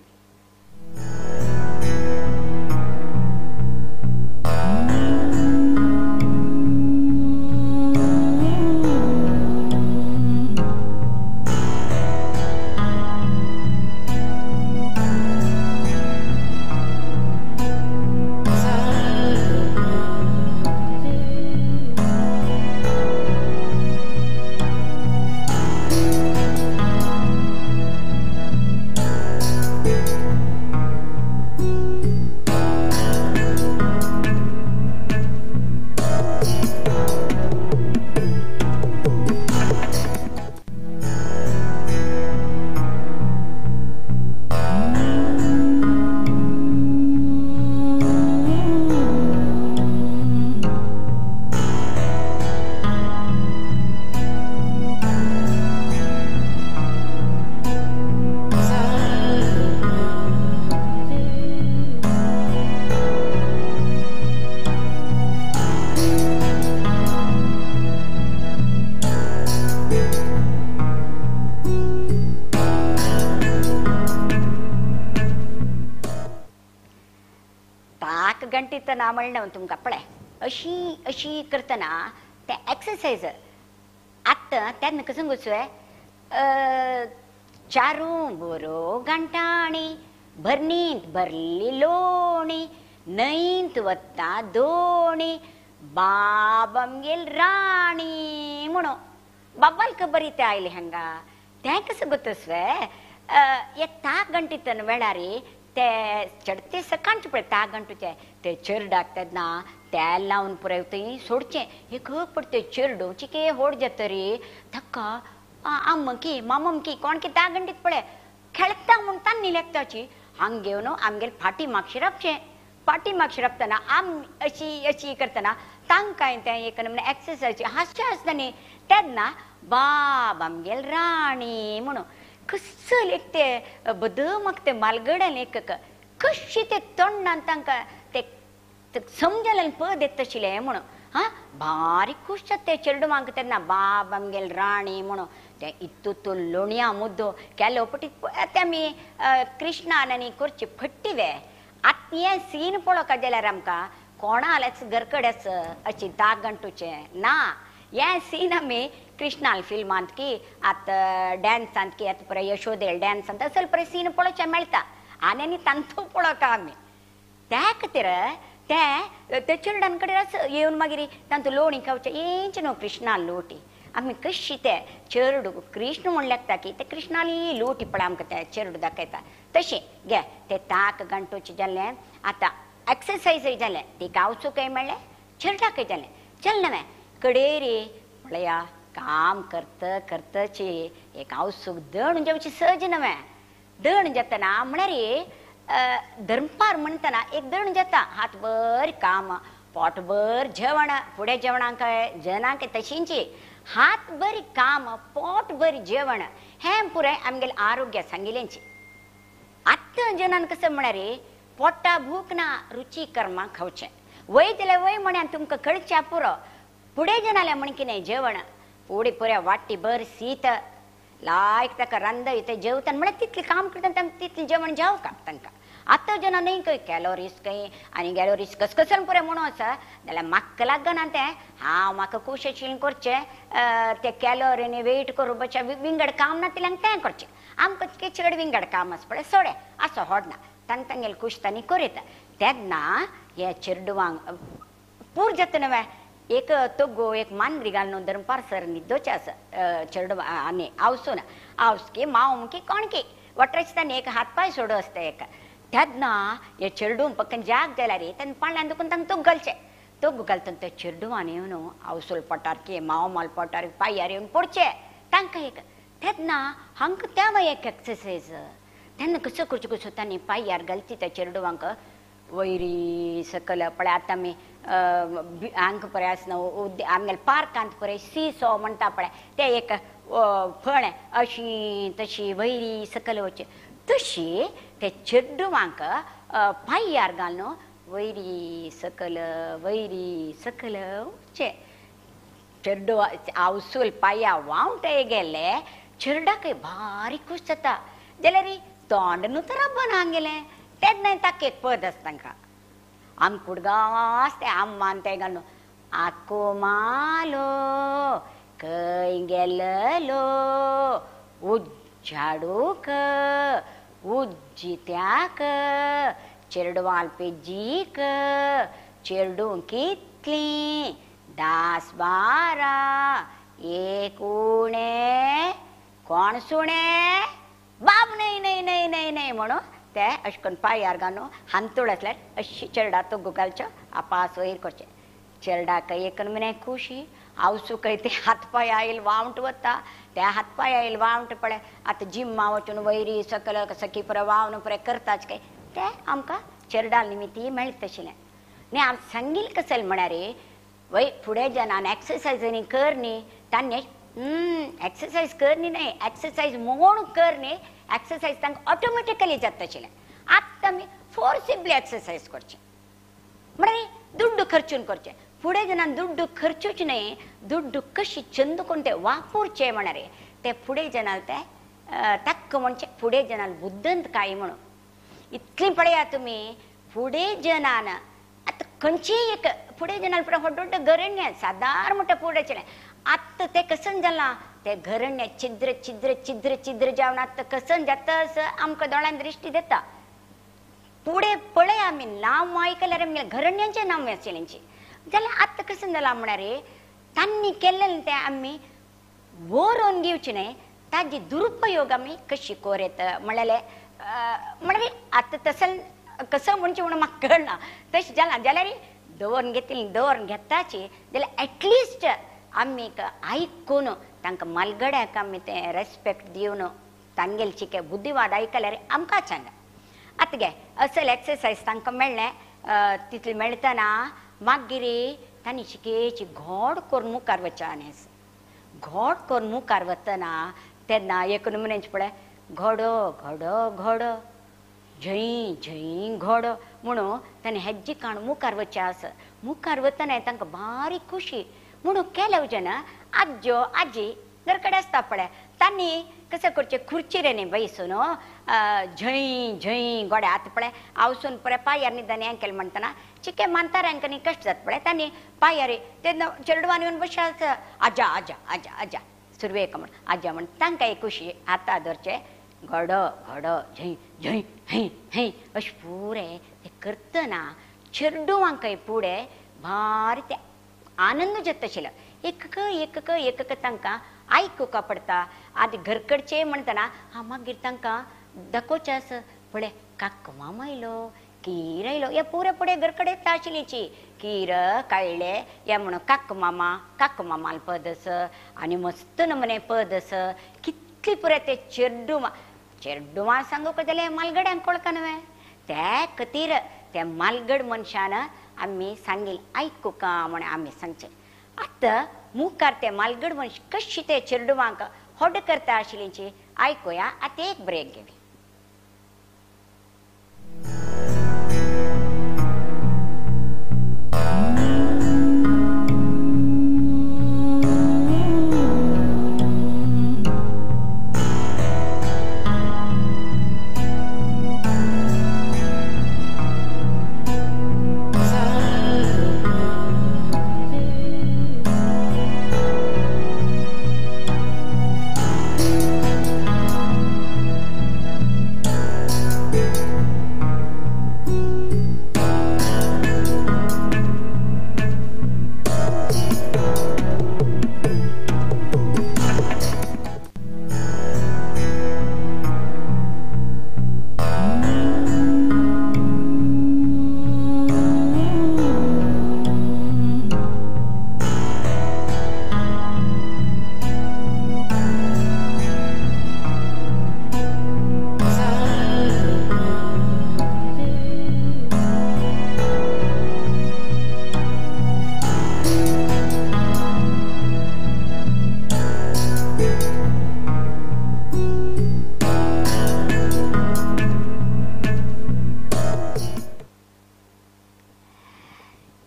गंटीतना म्हणलें तुमकां पळय अशी अशी करतना ते एक्सरसायज आतां तेन्ना कसो घुसवे चारू बोरो घंटाणी भरणींत भरली लोणी न्हंयंत वता दोणी बाब आमगेल राणी म्हणून बाबाल खबर ते आयले हांगा तें कसो गोतसवे हे ताक घंटीतन वेळार ते चडते सकाळचे पळय ताक घंटूचे ते चेरडाक तेन्ना तेल लावन पुराय थंय सोडचें एक पडटे चेरडो चिके होड जातरी ताका आमकी मामकी कोण की ताक घंटीत पळय खेळटा म्हूण तांणी लेखताची हांग घेवन आमगेले फाटी मागशी राबचें फाटी मागशी राबतना आम अशी अशी करतना तांकां तें एक नमुने एक्सरसायज हांसचें आसता न्ही तेन्ना बाब आमगेल राणी म्हणून कसल एक ते बदमक ते मालगड्यान एक कशी ते तोंडान तांकां ते समजलें पद येत तशिलें म्हणून हां बारीक खूश जाता ते चेडवांक तेन्ना बाब आमगेल राणी म्हणून ते इतू लोणया मुद्दो केलो पटी ते आमी कृष्णान आनी करची फट्टी वे आतां हें सीन पळोवंक जाल्यार आमकां कोणालेच घरकडेच अशी दाग गंटूचें ना. हें सीन आमी कृष्णाल फिल्मांत की आतां डॅन्सांत की आतां पळय यशोदेल डॅन्सांत असल पळय सीन पळोवचें मेळटा आनी आनी तांचो पळोवंक आमी त्या खातीर ते ते चेडवां कडेन येवन मागीर तांचो लोणी खावचें हेंच न्हू कृष्णाल लोटी आमी कशी ते चेडू कृष्ण म्हण लागता की ते कृष्णाली लोटी पळय आमकां ते चेडू दाखयता तशें गे ते ताक गंटूचें जालें. आतां एक्सरसायजय जालें तिका आवसूकय मेळ्ळें चेडवाकय जालें. चल नवें कडेरी पळया काम करत करतची एक आवसूक दण जेवची सहज नवें दण जातना म्हळ्यार धर्मपार म्हणटना एक दण जाता हातभर काम पोटभर जेवण फुडें जेवणाक जनांक तशींची हातभर काम पोटभर जेवण हें पुराय आमगेलें आरोग्य सांगिल्यांची. आतां जनान कसं म्हळ्यार पोटा भूक ना रुची कर्मां खावचें वय जाल्यार वय म्हण्यान तुमकां कळच्या पुरो फुडें जनालें म्हण कितें जेवण फुडें पुऱ्या वाटी भर शीत लायक ताका रांदय ते जेवता म्हळ्यार तितलें काम करता तांकां तितलें जेवण जेवका तांकां. आतां जना न्हय खंय कॅलोरीज खंय आनी गॅलोरीज कसकसन पुरें म्हणून आसा जाल्यार म्हाका लागना तें हांव म्हाका खूश आशिल्लें करचें ते कॅलोरीनी वेट करूपाचें विंगड काम ना तितल्यांक तें करचें आमकां चड विंगड काम आसा पळय सोडे असो होडना तांकां तांगेलें खूश तांणी करयता तेन्ना हे चेडवांक पूर जाता न्हय एक तोगो एक मांद्री घालून धर्मपार सर न्हिदोचें आसा चेडवा आनी आवसून आवस की माव की कोण की वटराचे तांणी एक हात पांय सोडू आसता एक तेन्ना हे चेडूं पक्कन जाग जाल्यार तेन्ना पांडल्यान दुखून तांकां तोग घालचें तोग घालतना ते चेडवान येवन आवसूल पोटार की माव माल पोटार पांयार येवन पडचें तांकां एक तेन्ना हांकां त्या एक एक्सरसायज तेन्ना कसो करचें कसो तांणी पांयार घालची त्या चेडवांक वयरी सकल पळय आतां आमी हांकां पळय आसना आमगेल्या पार्कांत पळय सीसो म्हणटा पळय तें एक फळ अशी तशी वयरी सकल वचचें तशी ते चेडवांक पांयार घालून वयरी सकल वचचें. चेडवा आवसूल पांया वांवटे गेले चेरडाकय भारी खूश जाता जाल्यार तोंड न्हू तर रब्बन हांगेलें तेन्ना ताका एक पद आसा तांकां आमकुडगास ते आम्मान ते घालून आको मालो खंय गेल्लो उज्जाडूक उज्जित्याक चेडवाल पेजीक चेडूं कितलीं 10 12 एक उणें कोण सुणें बाब न्हय न्हय न्हय न्हय न्हय म्हणून ते अशें करून पांयार घालून हांतूळ आसल्यार अशी चेरडा तोगू घालच्यो आपास वयर करचें चेरडाक एक म्हणे खुशी आवसूकय ते हात पांय आयल वावट वता त्या हात पांय आयल वावट पळय आतां जिम्मा वचून वयरी सकल सखी पुरो वावन पुरे करताच काय ते आमकां चेरडा निमित्ती मेळटा तशिल्लें. न्ही आम सांगील कसल म्हळ्यार वय फुडें जनान एक्सरसायज न्ही कर न्ही तांणी एक्सरसायज कर न्ही न्हय एक्सरसायज म्हूण कर न्ही एक्सरसायज तांकां ऑटोमॅटिकली जाता आशिल्लें. आतां आमी फोर्सिबली एक्सरसायज करचें म्हळ्यार दुड्डू खर्चून करचें फुडें जनान दुड्डू खर्चूच न्हय दुड्डू कशी चंद करून ते वापरचे म्हळ्यार ते फुडें जनाल ते ताक्क म्हणचे फुडें जनाल बुद्दंत काय म्हणून इतलीं पळया तुमी फुडें जनान आतां खंयचीय एक फुडें जनाल पळय व्हड व्हड घरण्य सादार म्हणटा फुडें आतां तें कसन जालां ते घरण्य छिद्र छिद्र छिद्र छिद्र जावन आतां कसन जाता असो आमकां दोळ्यान दृश्टी दिता. फुडें पळय आमी नांव आयकल्यार आमगेलें घरण्यांचें नांव आशिल्लेंची जाल्यार आतां कशें जालां म्हळ्यार तांणी केल्लें तें आमी बरोवन घेवचें न्हय ताजी दुरुपयोग आमी कशी कोर येता म्हणल्यार म्हळ्यार आतां तसं कसं म्हणचें म्हणून म्हाका कळना तशें जालां जाल्यार दवरून घेतली दवरून घेताची जाल्यार एटलिस्ट आमी आयकून तांकां मालगड्याक आमी तें रेस्पेक्ट दिवन तांगेले चिके बुद्धिवाद आयकल्यार आमकां सांगा. आतां घे असल एक्सरसायज तांकां मेळ्ळें तितलें मेळटना मागीर तांणी शिकेची घोड करून मुखार वचचें आनी घोड करून मुखार वतना तेन्ना एक नमुन्याचे पळय घोडो घोडो घोडो झंय झंय घोडो म्हणून ताणें हेज्जी काण मुखार वचचें आसा. मुखार वतना तांकां बारीक खुशी म्हणून केल्या वचना आज्जो आजी घर कडेन आसता पळय तांणी कशें करचें खुर्चीर न्ही बैसून झंय झंय घोडे आतां पळय आवसून पळय पांयार निदान हें केलें म्हणटना चिके म्हाताऱ्यांक न्ही कश्ट जाता पळय तांणी पांयार तेन्ना चेडवान येवन बशे आजा आजा आजा आजा सुरवेक म्हण आजा म्हण तांकां एक खुशी हाता धरचें घोडो घोडो झंय झंय हय हय अशें पुरें तें करतना चेडवांकय फुडें भारी तें आनंद जाता आशिल्लो. एक एक एक तांकां आयकुका पडटा. आनी घरकडचे म्हणटना हा मागीर तांकां दाखोवचें आसा पळय काक मामा आयलो कीर आयलो हे पुरे फुडें घरकडेन येता आशिल्लीची कीर काळ्ळे हे म्हणून काक मामा काक मामाल पद आसा आनी मस्त नमुने पद आसा कितली पुरे ते चेडुवां चेडुवां सांगूंक जाल्यार मालगड्यांक वळखना न्हय त्या खातीर त्या मालगड मनशान आमी सांगील आयकुका म्हण आमी सांगचें. आतां मुखार ते मालगड मनश कशी ते चेडवांक होड करता आशिल्लीची आयकुया. आतां एक ब्रेक घेवया.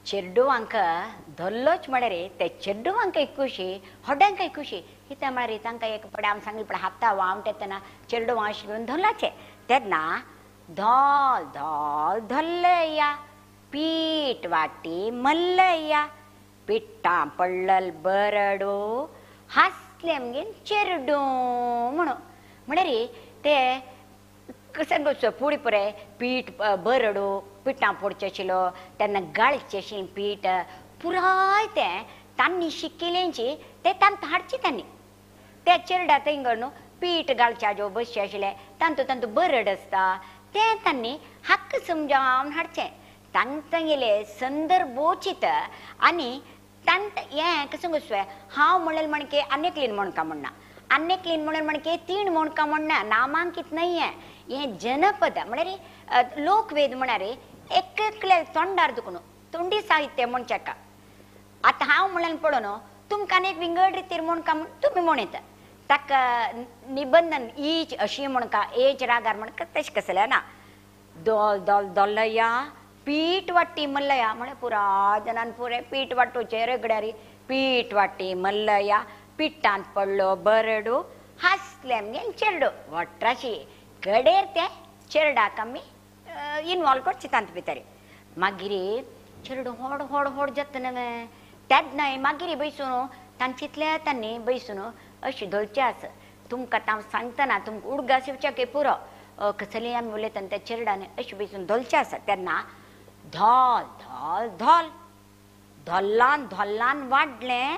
चेडवांक धरलोच म्हळ्यार ते चेडवांकय खुशी होड्यांकय खुशी कित्याक म्हळ्यार तांकां एक पडे आमी सांगली पळय हाता वामट येतना चेडवां अशें घेवन धरलाचे तेन्ना धोल धोल धरलया पीठ वाटी मल्लया पिट्टां पडलल बरडो हांसलें मगेन चेडूं म्हणून म्हळ्यार ते कशें करचो पुडी पुरे पीठ बरडो पिठां फोडचें आशिल्लो तेन्ना गाळचें आशिल्लें पीठ पुराय तें तांणी शिकिल्ल्यांची तें तांकां हाडचें तांणी त्या चेरडा थंय न्हू पीठ गाळच्या ज्यो बसचें आशिल्लें तांतू तांतू बरड आसता तें तांणी हक्क समजावन हाडचें तांगेले संदर्भोचित आनी तांत हें कशें कशें हांव म्हणलें म्हणके आनी म्हणका म्हणना आनी म्हणून म्हणके तीन म्हणका म्हणना नामांकीत न्हय हें जनपद म्हळ्यार लोकवेद म्हळ्यार एक एकल्या तोंडार दुखून तोंडी साहित्य म्हणचें आतां हांव म्हणल्यार पळोवन तुमकां एक विंगड रितीर म्हणका म्हण तुमी म्हणयता ताका निबंधन ईच अशी म्हणका एच रागार म्हणका तशें कसलें ना दोल दोल दोलया पीठ वाटी मल्लया म्हळ्यार पुरा जनान पुरें पीठ वाटोवचें रगड्यारी पीठ वाटी मल्लया पिठांत पडलो बरडो हांसलें मगे चेरडो वट्राशी कडेर तें चेरडाक आमी इनवॉल्व करचे तांत भितर मागीर चेरडो होड होड होड जाता न्हय तेन्ना मागीर बैसून तांचेतल्या तांणी बैसून अशी धोलचें आसा तुमकां हांव सांगतना तुमकां उडगास येवच्याक पुरो कसलें आमी उलयतना त्या चेरडान अशें बैसून धोलचें आसा तेन्ना धोल धोल धोल धोल्लान धोल्लान वाडलें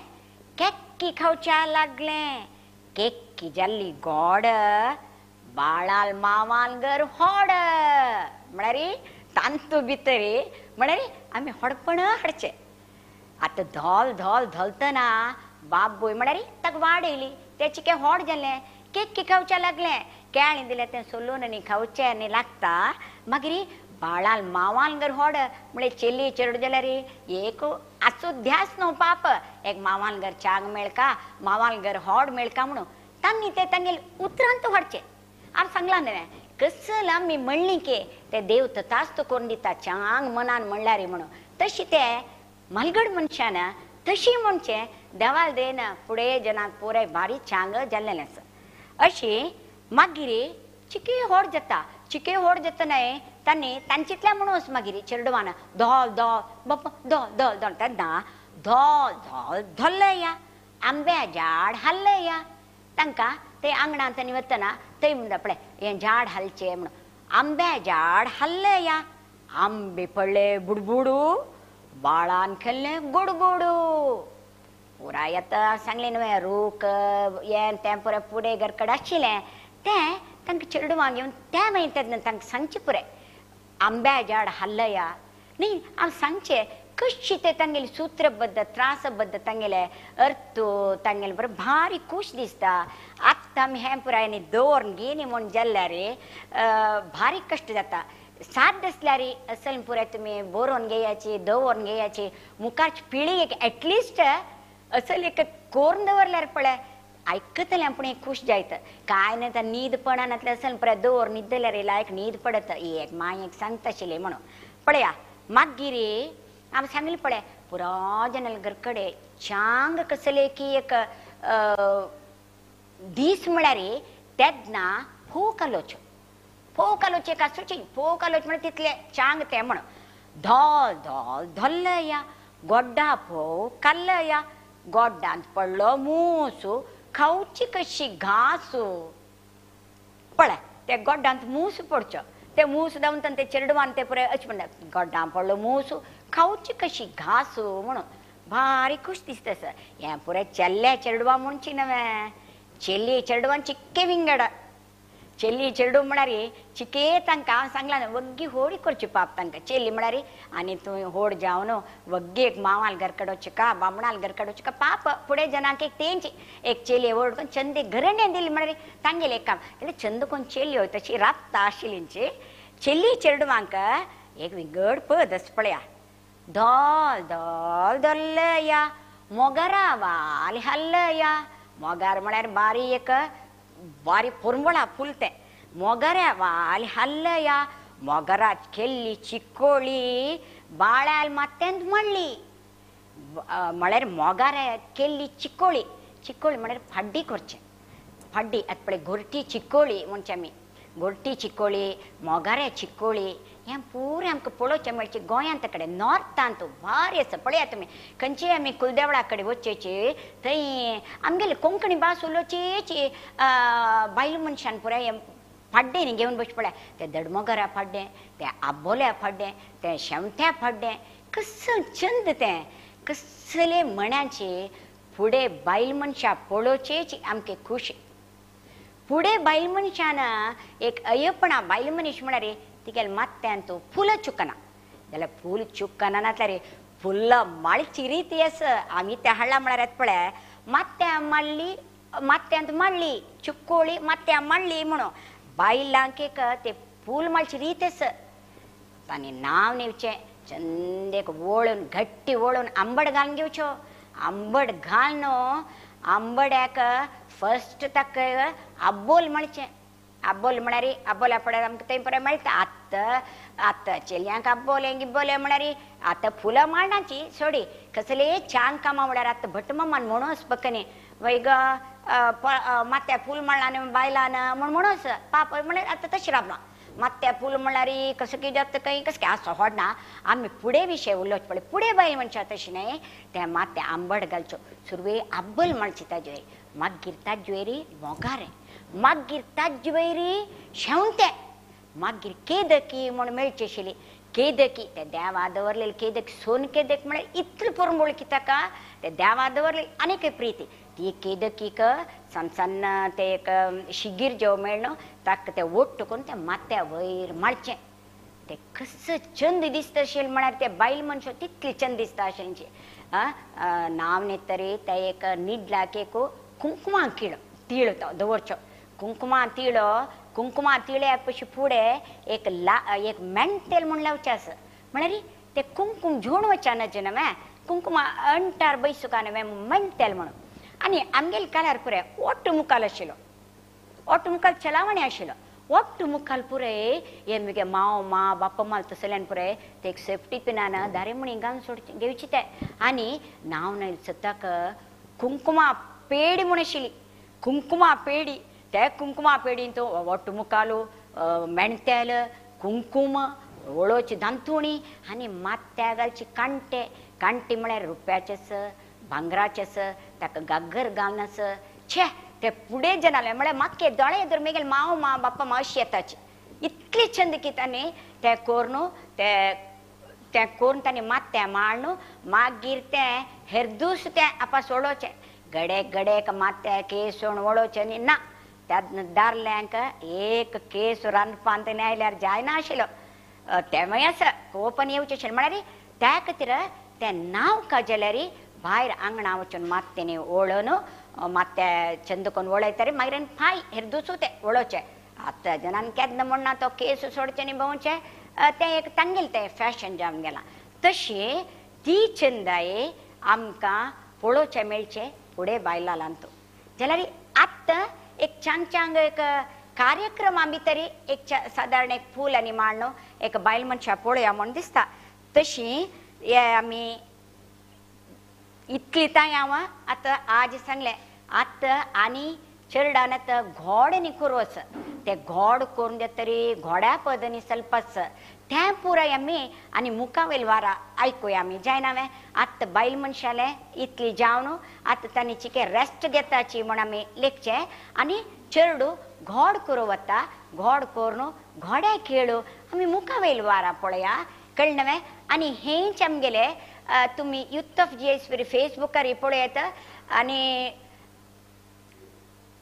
केक्की खावच्या लागलें केक्की जाल्ली गोड बाळाल मावान घर होड म्हळ्यार तांतू भितर म्हळ्यार आमी होडपण हाडचें. आतां धोल धोल धोलतना बाबूय म्हळ्यार ताका वाड येयली तेचें के होड जालें केक्की खावच्या लागलें केळीं दिल्यार तें सोलून आनी खावचें आनी लागता मागीर बाळाल मावान घर होड म्हळ्यार चेली चेडूं जाल्यार एक आसू ध्यास न्हू पाप एक मावान घर चांग मेळका मावान घर होड मेळका म्हणून तांणी ते तांगेले उतरांत हाडचे. आमी सांगला न्हय कसल आमी म्हणली की ते देव तथास्तु करून दिता चांग मनान म्हणल्यार म्हणून तशी ते मालगड मनशान तशी म्हणचे देवाल देन फुडें जनाक पुराय बारीक चांग जाल्लें आसा. अशी मागीर चिके होड जाता चिके होड जाता न्हय तांणी तांचेतल्या म्हणून मागीर चेडवान धोल धोल बाप्पा धोल धोल धोल तेन्ना धोल धोल धोल्लया आंब्या झाड हाल्लया तांकां ते आंगणांत आनी वतना थंय म्हणटा पळय हें झाड हालचें म्हणून आंब्या झाड हाल्लया आंबे पडले बुडबुडू बाळान खेल्लें गुडगुडू. पुराय आतां सांगलें न्हय रूख हें तें पुराय फुडें घरकडेन आशिल्लें तें तांकां चेडवांक घेवन तें मागीर तेन्ना तांकां सांगचें पुराय आंब्या झाड हाल्लया न्ही आमी सांगचें कशी ते तांगेले सूत्रबद्ध त्रासबद्ध तांगेले अर्थ तांगेले बरें भारी खूश दिसता. आतां आमी हें पुराय न्ही दवरून घेनी म्हूण जाल्यार भारी कश्ट जाता. साथ दिसल्यार असल पुराय तुमी बरोवन घेयाची दवरून घेयाची मुखारची पिळी एक एटलिस्ट असल एक कोरून दवरल्यार पळय आयकतलें पूण एक खूश जायत. कांय न्ही आतां न्हीद पडनातलें असल पुराय दवर न्हिदल्यार लायक न्हीद पडत एक माय एक सांगता आशिल्ली म्हणून पळया. मागीर आमी सांगलें पळय पुराय जनाल घरकडे चांग कसले की एक दीस म्हळ्यार तेन्ना फोव कालोच्यो फोव कालोचे एक आसूची फोव कालोच म्हळ्यार तितले चांग तें म्हणून धोल धोल धोल्लया गोड्डा फोव काल्लया गोड्डांत पडलो मूसू खावची कशी घासू. पळय ते गोड्डांत मूस पडचो ते मूस धांवन ते चेडवान ते पुराय अशें म्हणटा गोड्डां पडलो मूस खावची कशी घासू म्हणून भारी खूश दिसता सर. हें पुराय चेल्ल्या चेडवां म्हणची नवें चेल्ली चेडवान चिक्के विंगड चेल्ली चेडू म्हळ्यार चिके तांकां हांव सांगलां न्हय वग्गी होडी करची पाप तांकां चेल्ली म्हळ्यार आनी तूं होड जावन वग्गी एक मावाल घरकडे वचका बामणाल घरकडे वचका पाप फुडें जनाक एक तेंची एक चेली व्हड करून चंद एक घरणें दिली म्हळ्यार तांगेलें एक काम जाल्यार चंद कोण चेल्यो तशी राबता आशिल्ली चेल्ली चेडवांक एक विंगड पद आसा पळया धोल धोल धोल्लया मोगरा वाल हाल्लया. मोगार म्हळ्यार बारी एक बारी पोरंबळा फूल तें मोगऱ्या वाल हाल्लया मोगरात केल्ली चिकोळी बाळाल मात्यांत म्हणली म्हळ्यार मोगाऱ्या केल्ली चिकोळी चिकोळी म्हळ्यार फाड्डी करचें फाड्डी आतां पळय घोरटी चिकोळी म्हणचे आमी गोरटी चिकोळी मोगाऱ्या चिकोळी हें पुरें आमकां पळोवचें मेळचें गोंयांत कडेन नॉर्थांत भारी आसा. पळया तुमी खंयचीय आमी कुलदेवळा कडेन वचचेची थंय आमगेली कोंकणी भास उलोवचीची बायल मनशान पुराय फाड्डें न्ही घेवन बसचें पळय तें दडमोगरा फाड्डें तें आबोल्या फाड्डें तें शेंवत्या फाड्डें कसलें चंद तें कसले मण्याचे फुडें बायल मनशां पळोवचेची आमके खुशी. फुडें बायल मनशान एक अयपणा बायल मनीस म्हळ्यार तिगेले मात्यान तो फुलां चुकना जाल्यार फूल चुकना नातल्यार रे फुलां माळची रीत आसा आमी तें हाडला म्हळ्यार पळय मात्या माळ्ळी मात्यांत माळ्ळी चिक्कोळी मात्या माळ्ळी म्हणून बायलांक एक ते फूल माळची रीत आसा. तांणी नांव नेवचें चंद एक वळून घट्टी वळून आंबट घालून घेवच्यो आंबट घाल न्हू आंबड्याक फस्ट ताका आब्बोल म्हणचें आब्बोल म्हळ्यार आब्बोल्या पळय आमकां थंय पळय मेळटा आतां आतां चेलयांक आब्बोलें गिब्बोलें म्हळ्यार आतां फुलां माळणाची सोडी कसले छान कामां म्हळ्यार आतां भटमामान म्हणून पकनी वय ग मात्या फूल माळ्ळान बायलान म्हूण म्हणून पाप म्हळ्यार आतां तशें रावलां मात्या फूल म्हळ्यार कसं कितें जाता खंय कसं कितें आसा होडना आमी फुडें विशय उलोवचें पळय फुडें बायल मनशां तशें न्हय तें मात्या आंबट घालच्यो सुरवे आब्बल माळची ताजे वयर मागीर ताजे वयर मोगारें मागीर ताजे वयर शेंवतें मागीर केदकी म्हूण मेळची आशिल्ली केदकी ते देवा दवरलेली केदक सोन केदक म्हळ्यार इतली पोरंबोळ की ताका ते देवा दवरलेली आनीक प्रिती ती केदकीक सन्न सन्न ते एक शिगीर जेव मेळ्ळो ताका ते ओट्ट करून ते माथ्या वयर माळचें ते कसं चंद दिसता अशें म्हळ्यार ते बायल मनशां तितली चंद दिसता अशेंचे नांव न्ही ते एक निडलाक एक कुंकुमा किळ तीळ दवरचो कुंकुमा तिळो कुंकुमा तिळ्या पशी फुडें एक ला एक मेणतेल म्हूण लावचें आसा म्हळ्यार ते कुंकूम झोण वचना न्हय कुंकुमा अंटार बैसुकान मेणतेल म्हणून. आनी आमगेले कालार पुराय ओट्ट मुखाल आशिल्लो, ओट्ट मुखाल चलावणी आशिल्लो, ओट्ट मुखाल पुराय हे मुगे माव मा बाप्पा माल तसल्यान पुराय ते एक सेफ्टी पिनान दारे म्हणी घालून सोडचे घेवची ते. आनी नांव न्हय सताक कुंकुमा पेडी म्हूण आशिल्ली, कुंकुमा पेडी, ते कुंकुमा पेडीन तो ओट्ट मुखालो मेणतेल कुंकुम ओळोची दांतुणी आनी माथ्या घालची कांटे, कांटे म्हळ्यार रुप्याचेच भांगराचेच, ताका गागर घालून आस. छे ते फुडें जनाले म्हळ्यार म्हाका दोळे धरून मेगेले माव मा बाप्पा मावशी येताची इतली छंद की तांणी तें करून तें करून तांणी माथ्या माळ्ळू. मागीर तें हेरदूस तें आपा सोडोवचें गडे गडेक माथ्या केस वळोवचें न्ही ना, त्या दारल्यांक एक केस रांदपांत आयल्यार जायना आशिल्लो, तेंवूय आसा कोपन येवचें आशिल्लें. म्हळ्यार त्या खातीर तें नांव काजल्यार भायर आंगणा वचून मात्तेनी ओळोवन मात्या चंद करून वळयतारी मागीर फाय हेरदूस तें वळोवचें. आतां जनान केन्ना म्हणना तो केस सोडचें न्ही भोंवचें, तें एक तांगेलें तें फॅशन जावन गेलां. तशी ती चंदाय आमकां पळोवचें मेळचें फुडें बायलां लांतू. जाल्यार आतां एक चांग चांग एक कार्यक्रमा भितर एक सादारण एक फूल आनी माळणो एक बायल मनशां पळोवया म्हूण दिसता. तशी हे आमी इतली तांय हांव आतां आज सांगलें. आतां आनी चेरडान आतां घोड न्ही करूं, ते घोड करून देत तरी घोड्या पद न्ही चलपाच तें पुराय आमी आनी मुखावेल वारा आयकुया आमी जायना हांवें. आतां बायल मनशालें इतली जावन आतां तांणी चिके रेस्ट घेताची म्हूण आमी लेखचें. आनी चेरडू घोड करूं वता, घोड करून घोड्या खेळू आमी मुखावेल वारा पळया कळ्ळें न्हय. आनी हेंच आमगेलें तुमी युथ ऑफ जिएसपी फेसबुकार पळयत आनी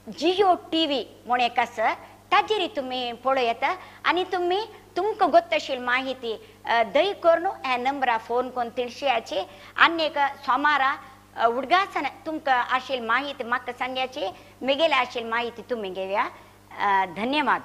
जियो टी व्ही म्हूण एक आसा ताजेर तुमी पळयत आनी तुमी तुमकां गोत आशिल्ली माहिती दय करून ह्या नंबरा फोन करून तिळशेयाची. आनी एक सोमारा उडगासान तुमकां आशिल्ली माहिती म्हाका सांगयाची, मेगेली आशिल्ली माहिती तुमी घेवया. धन्यवाद.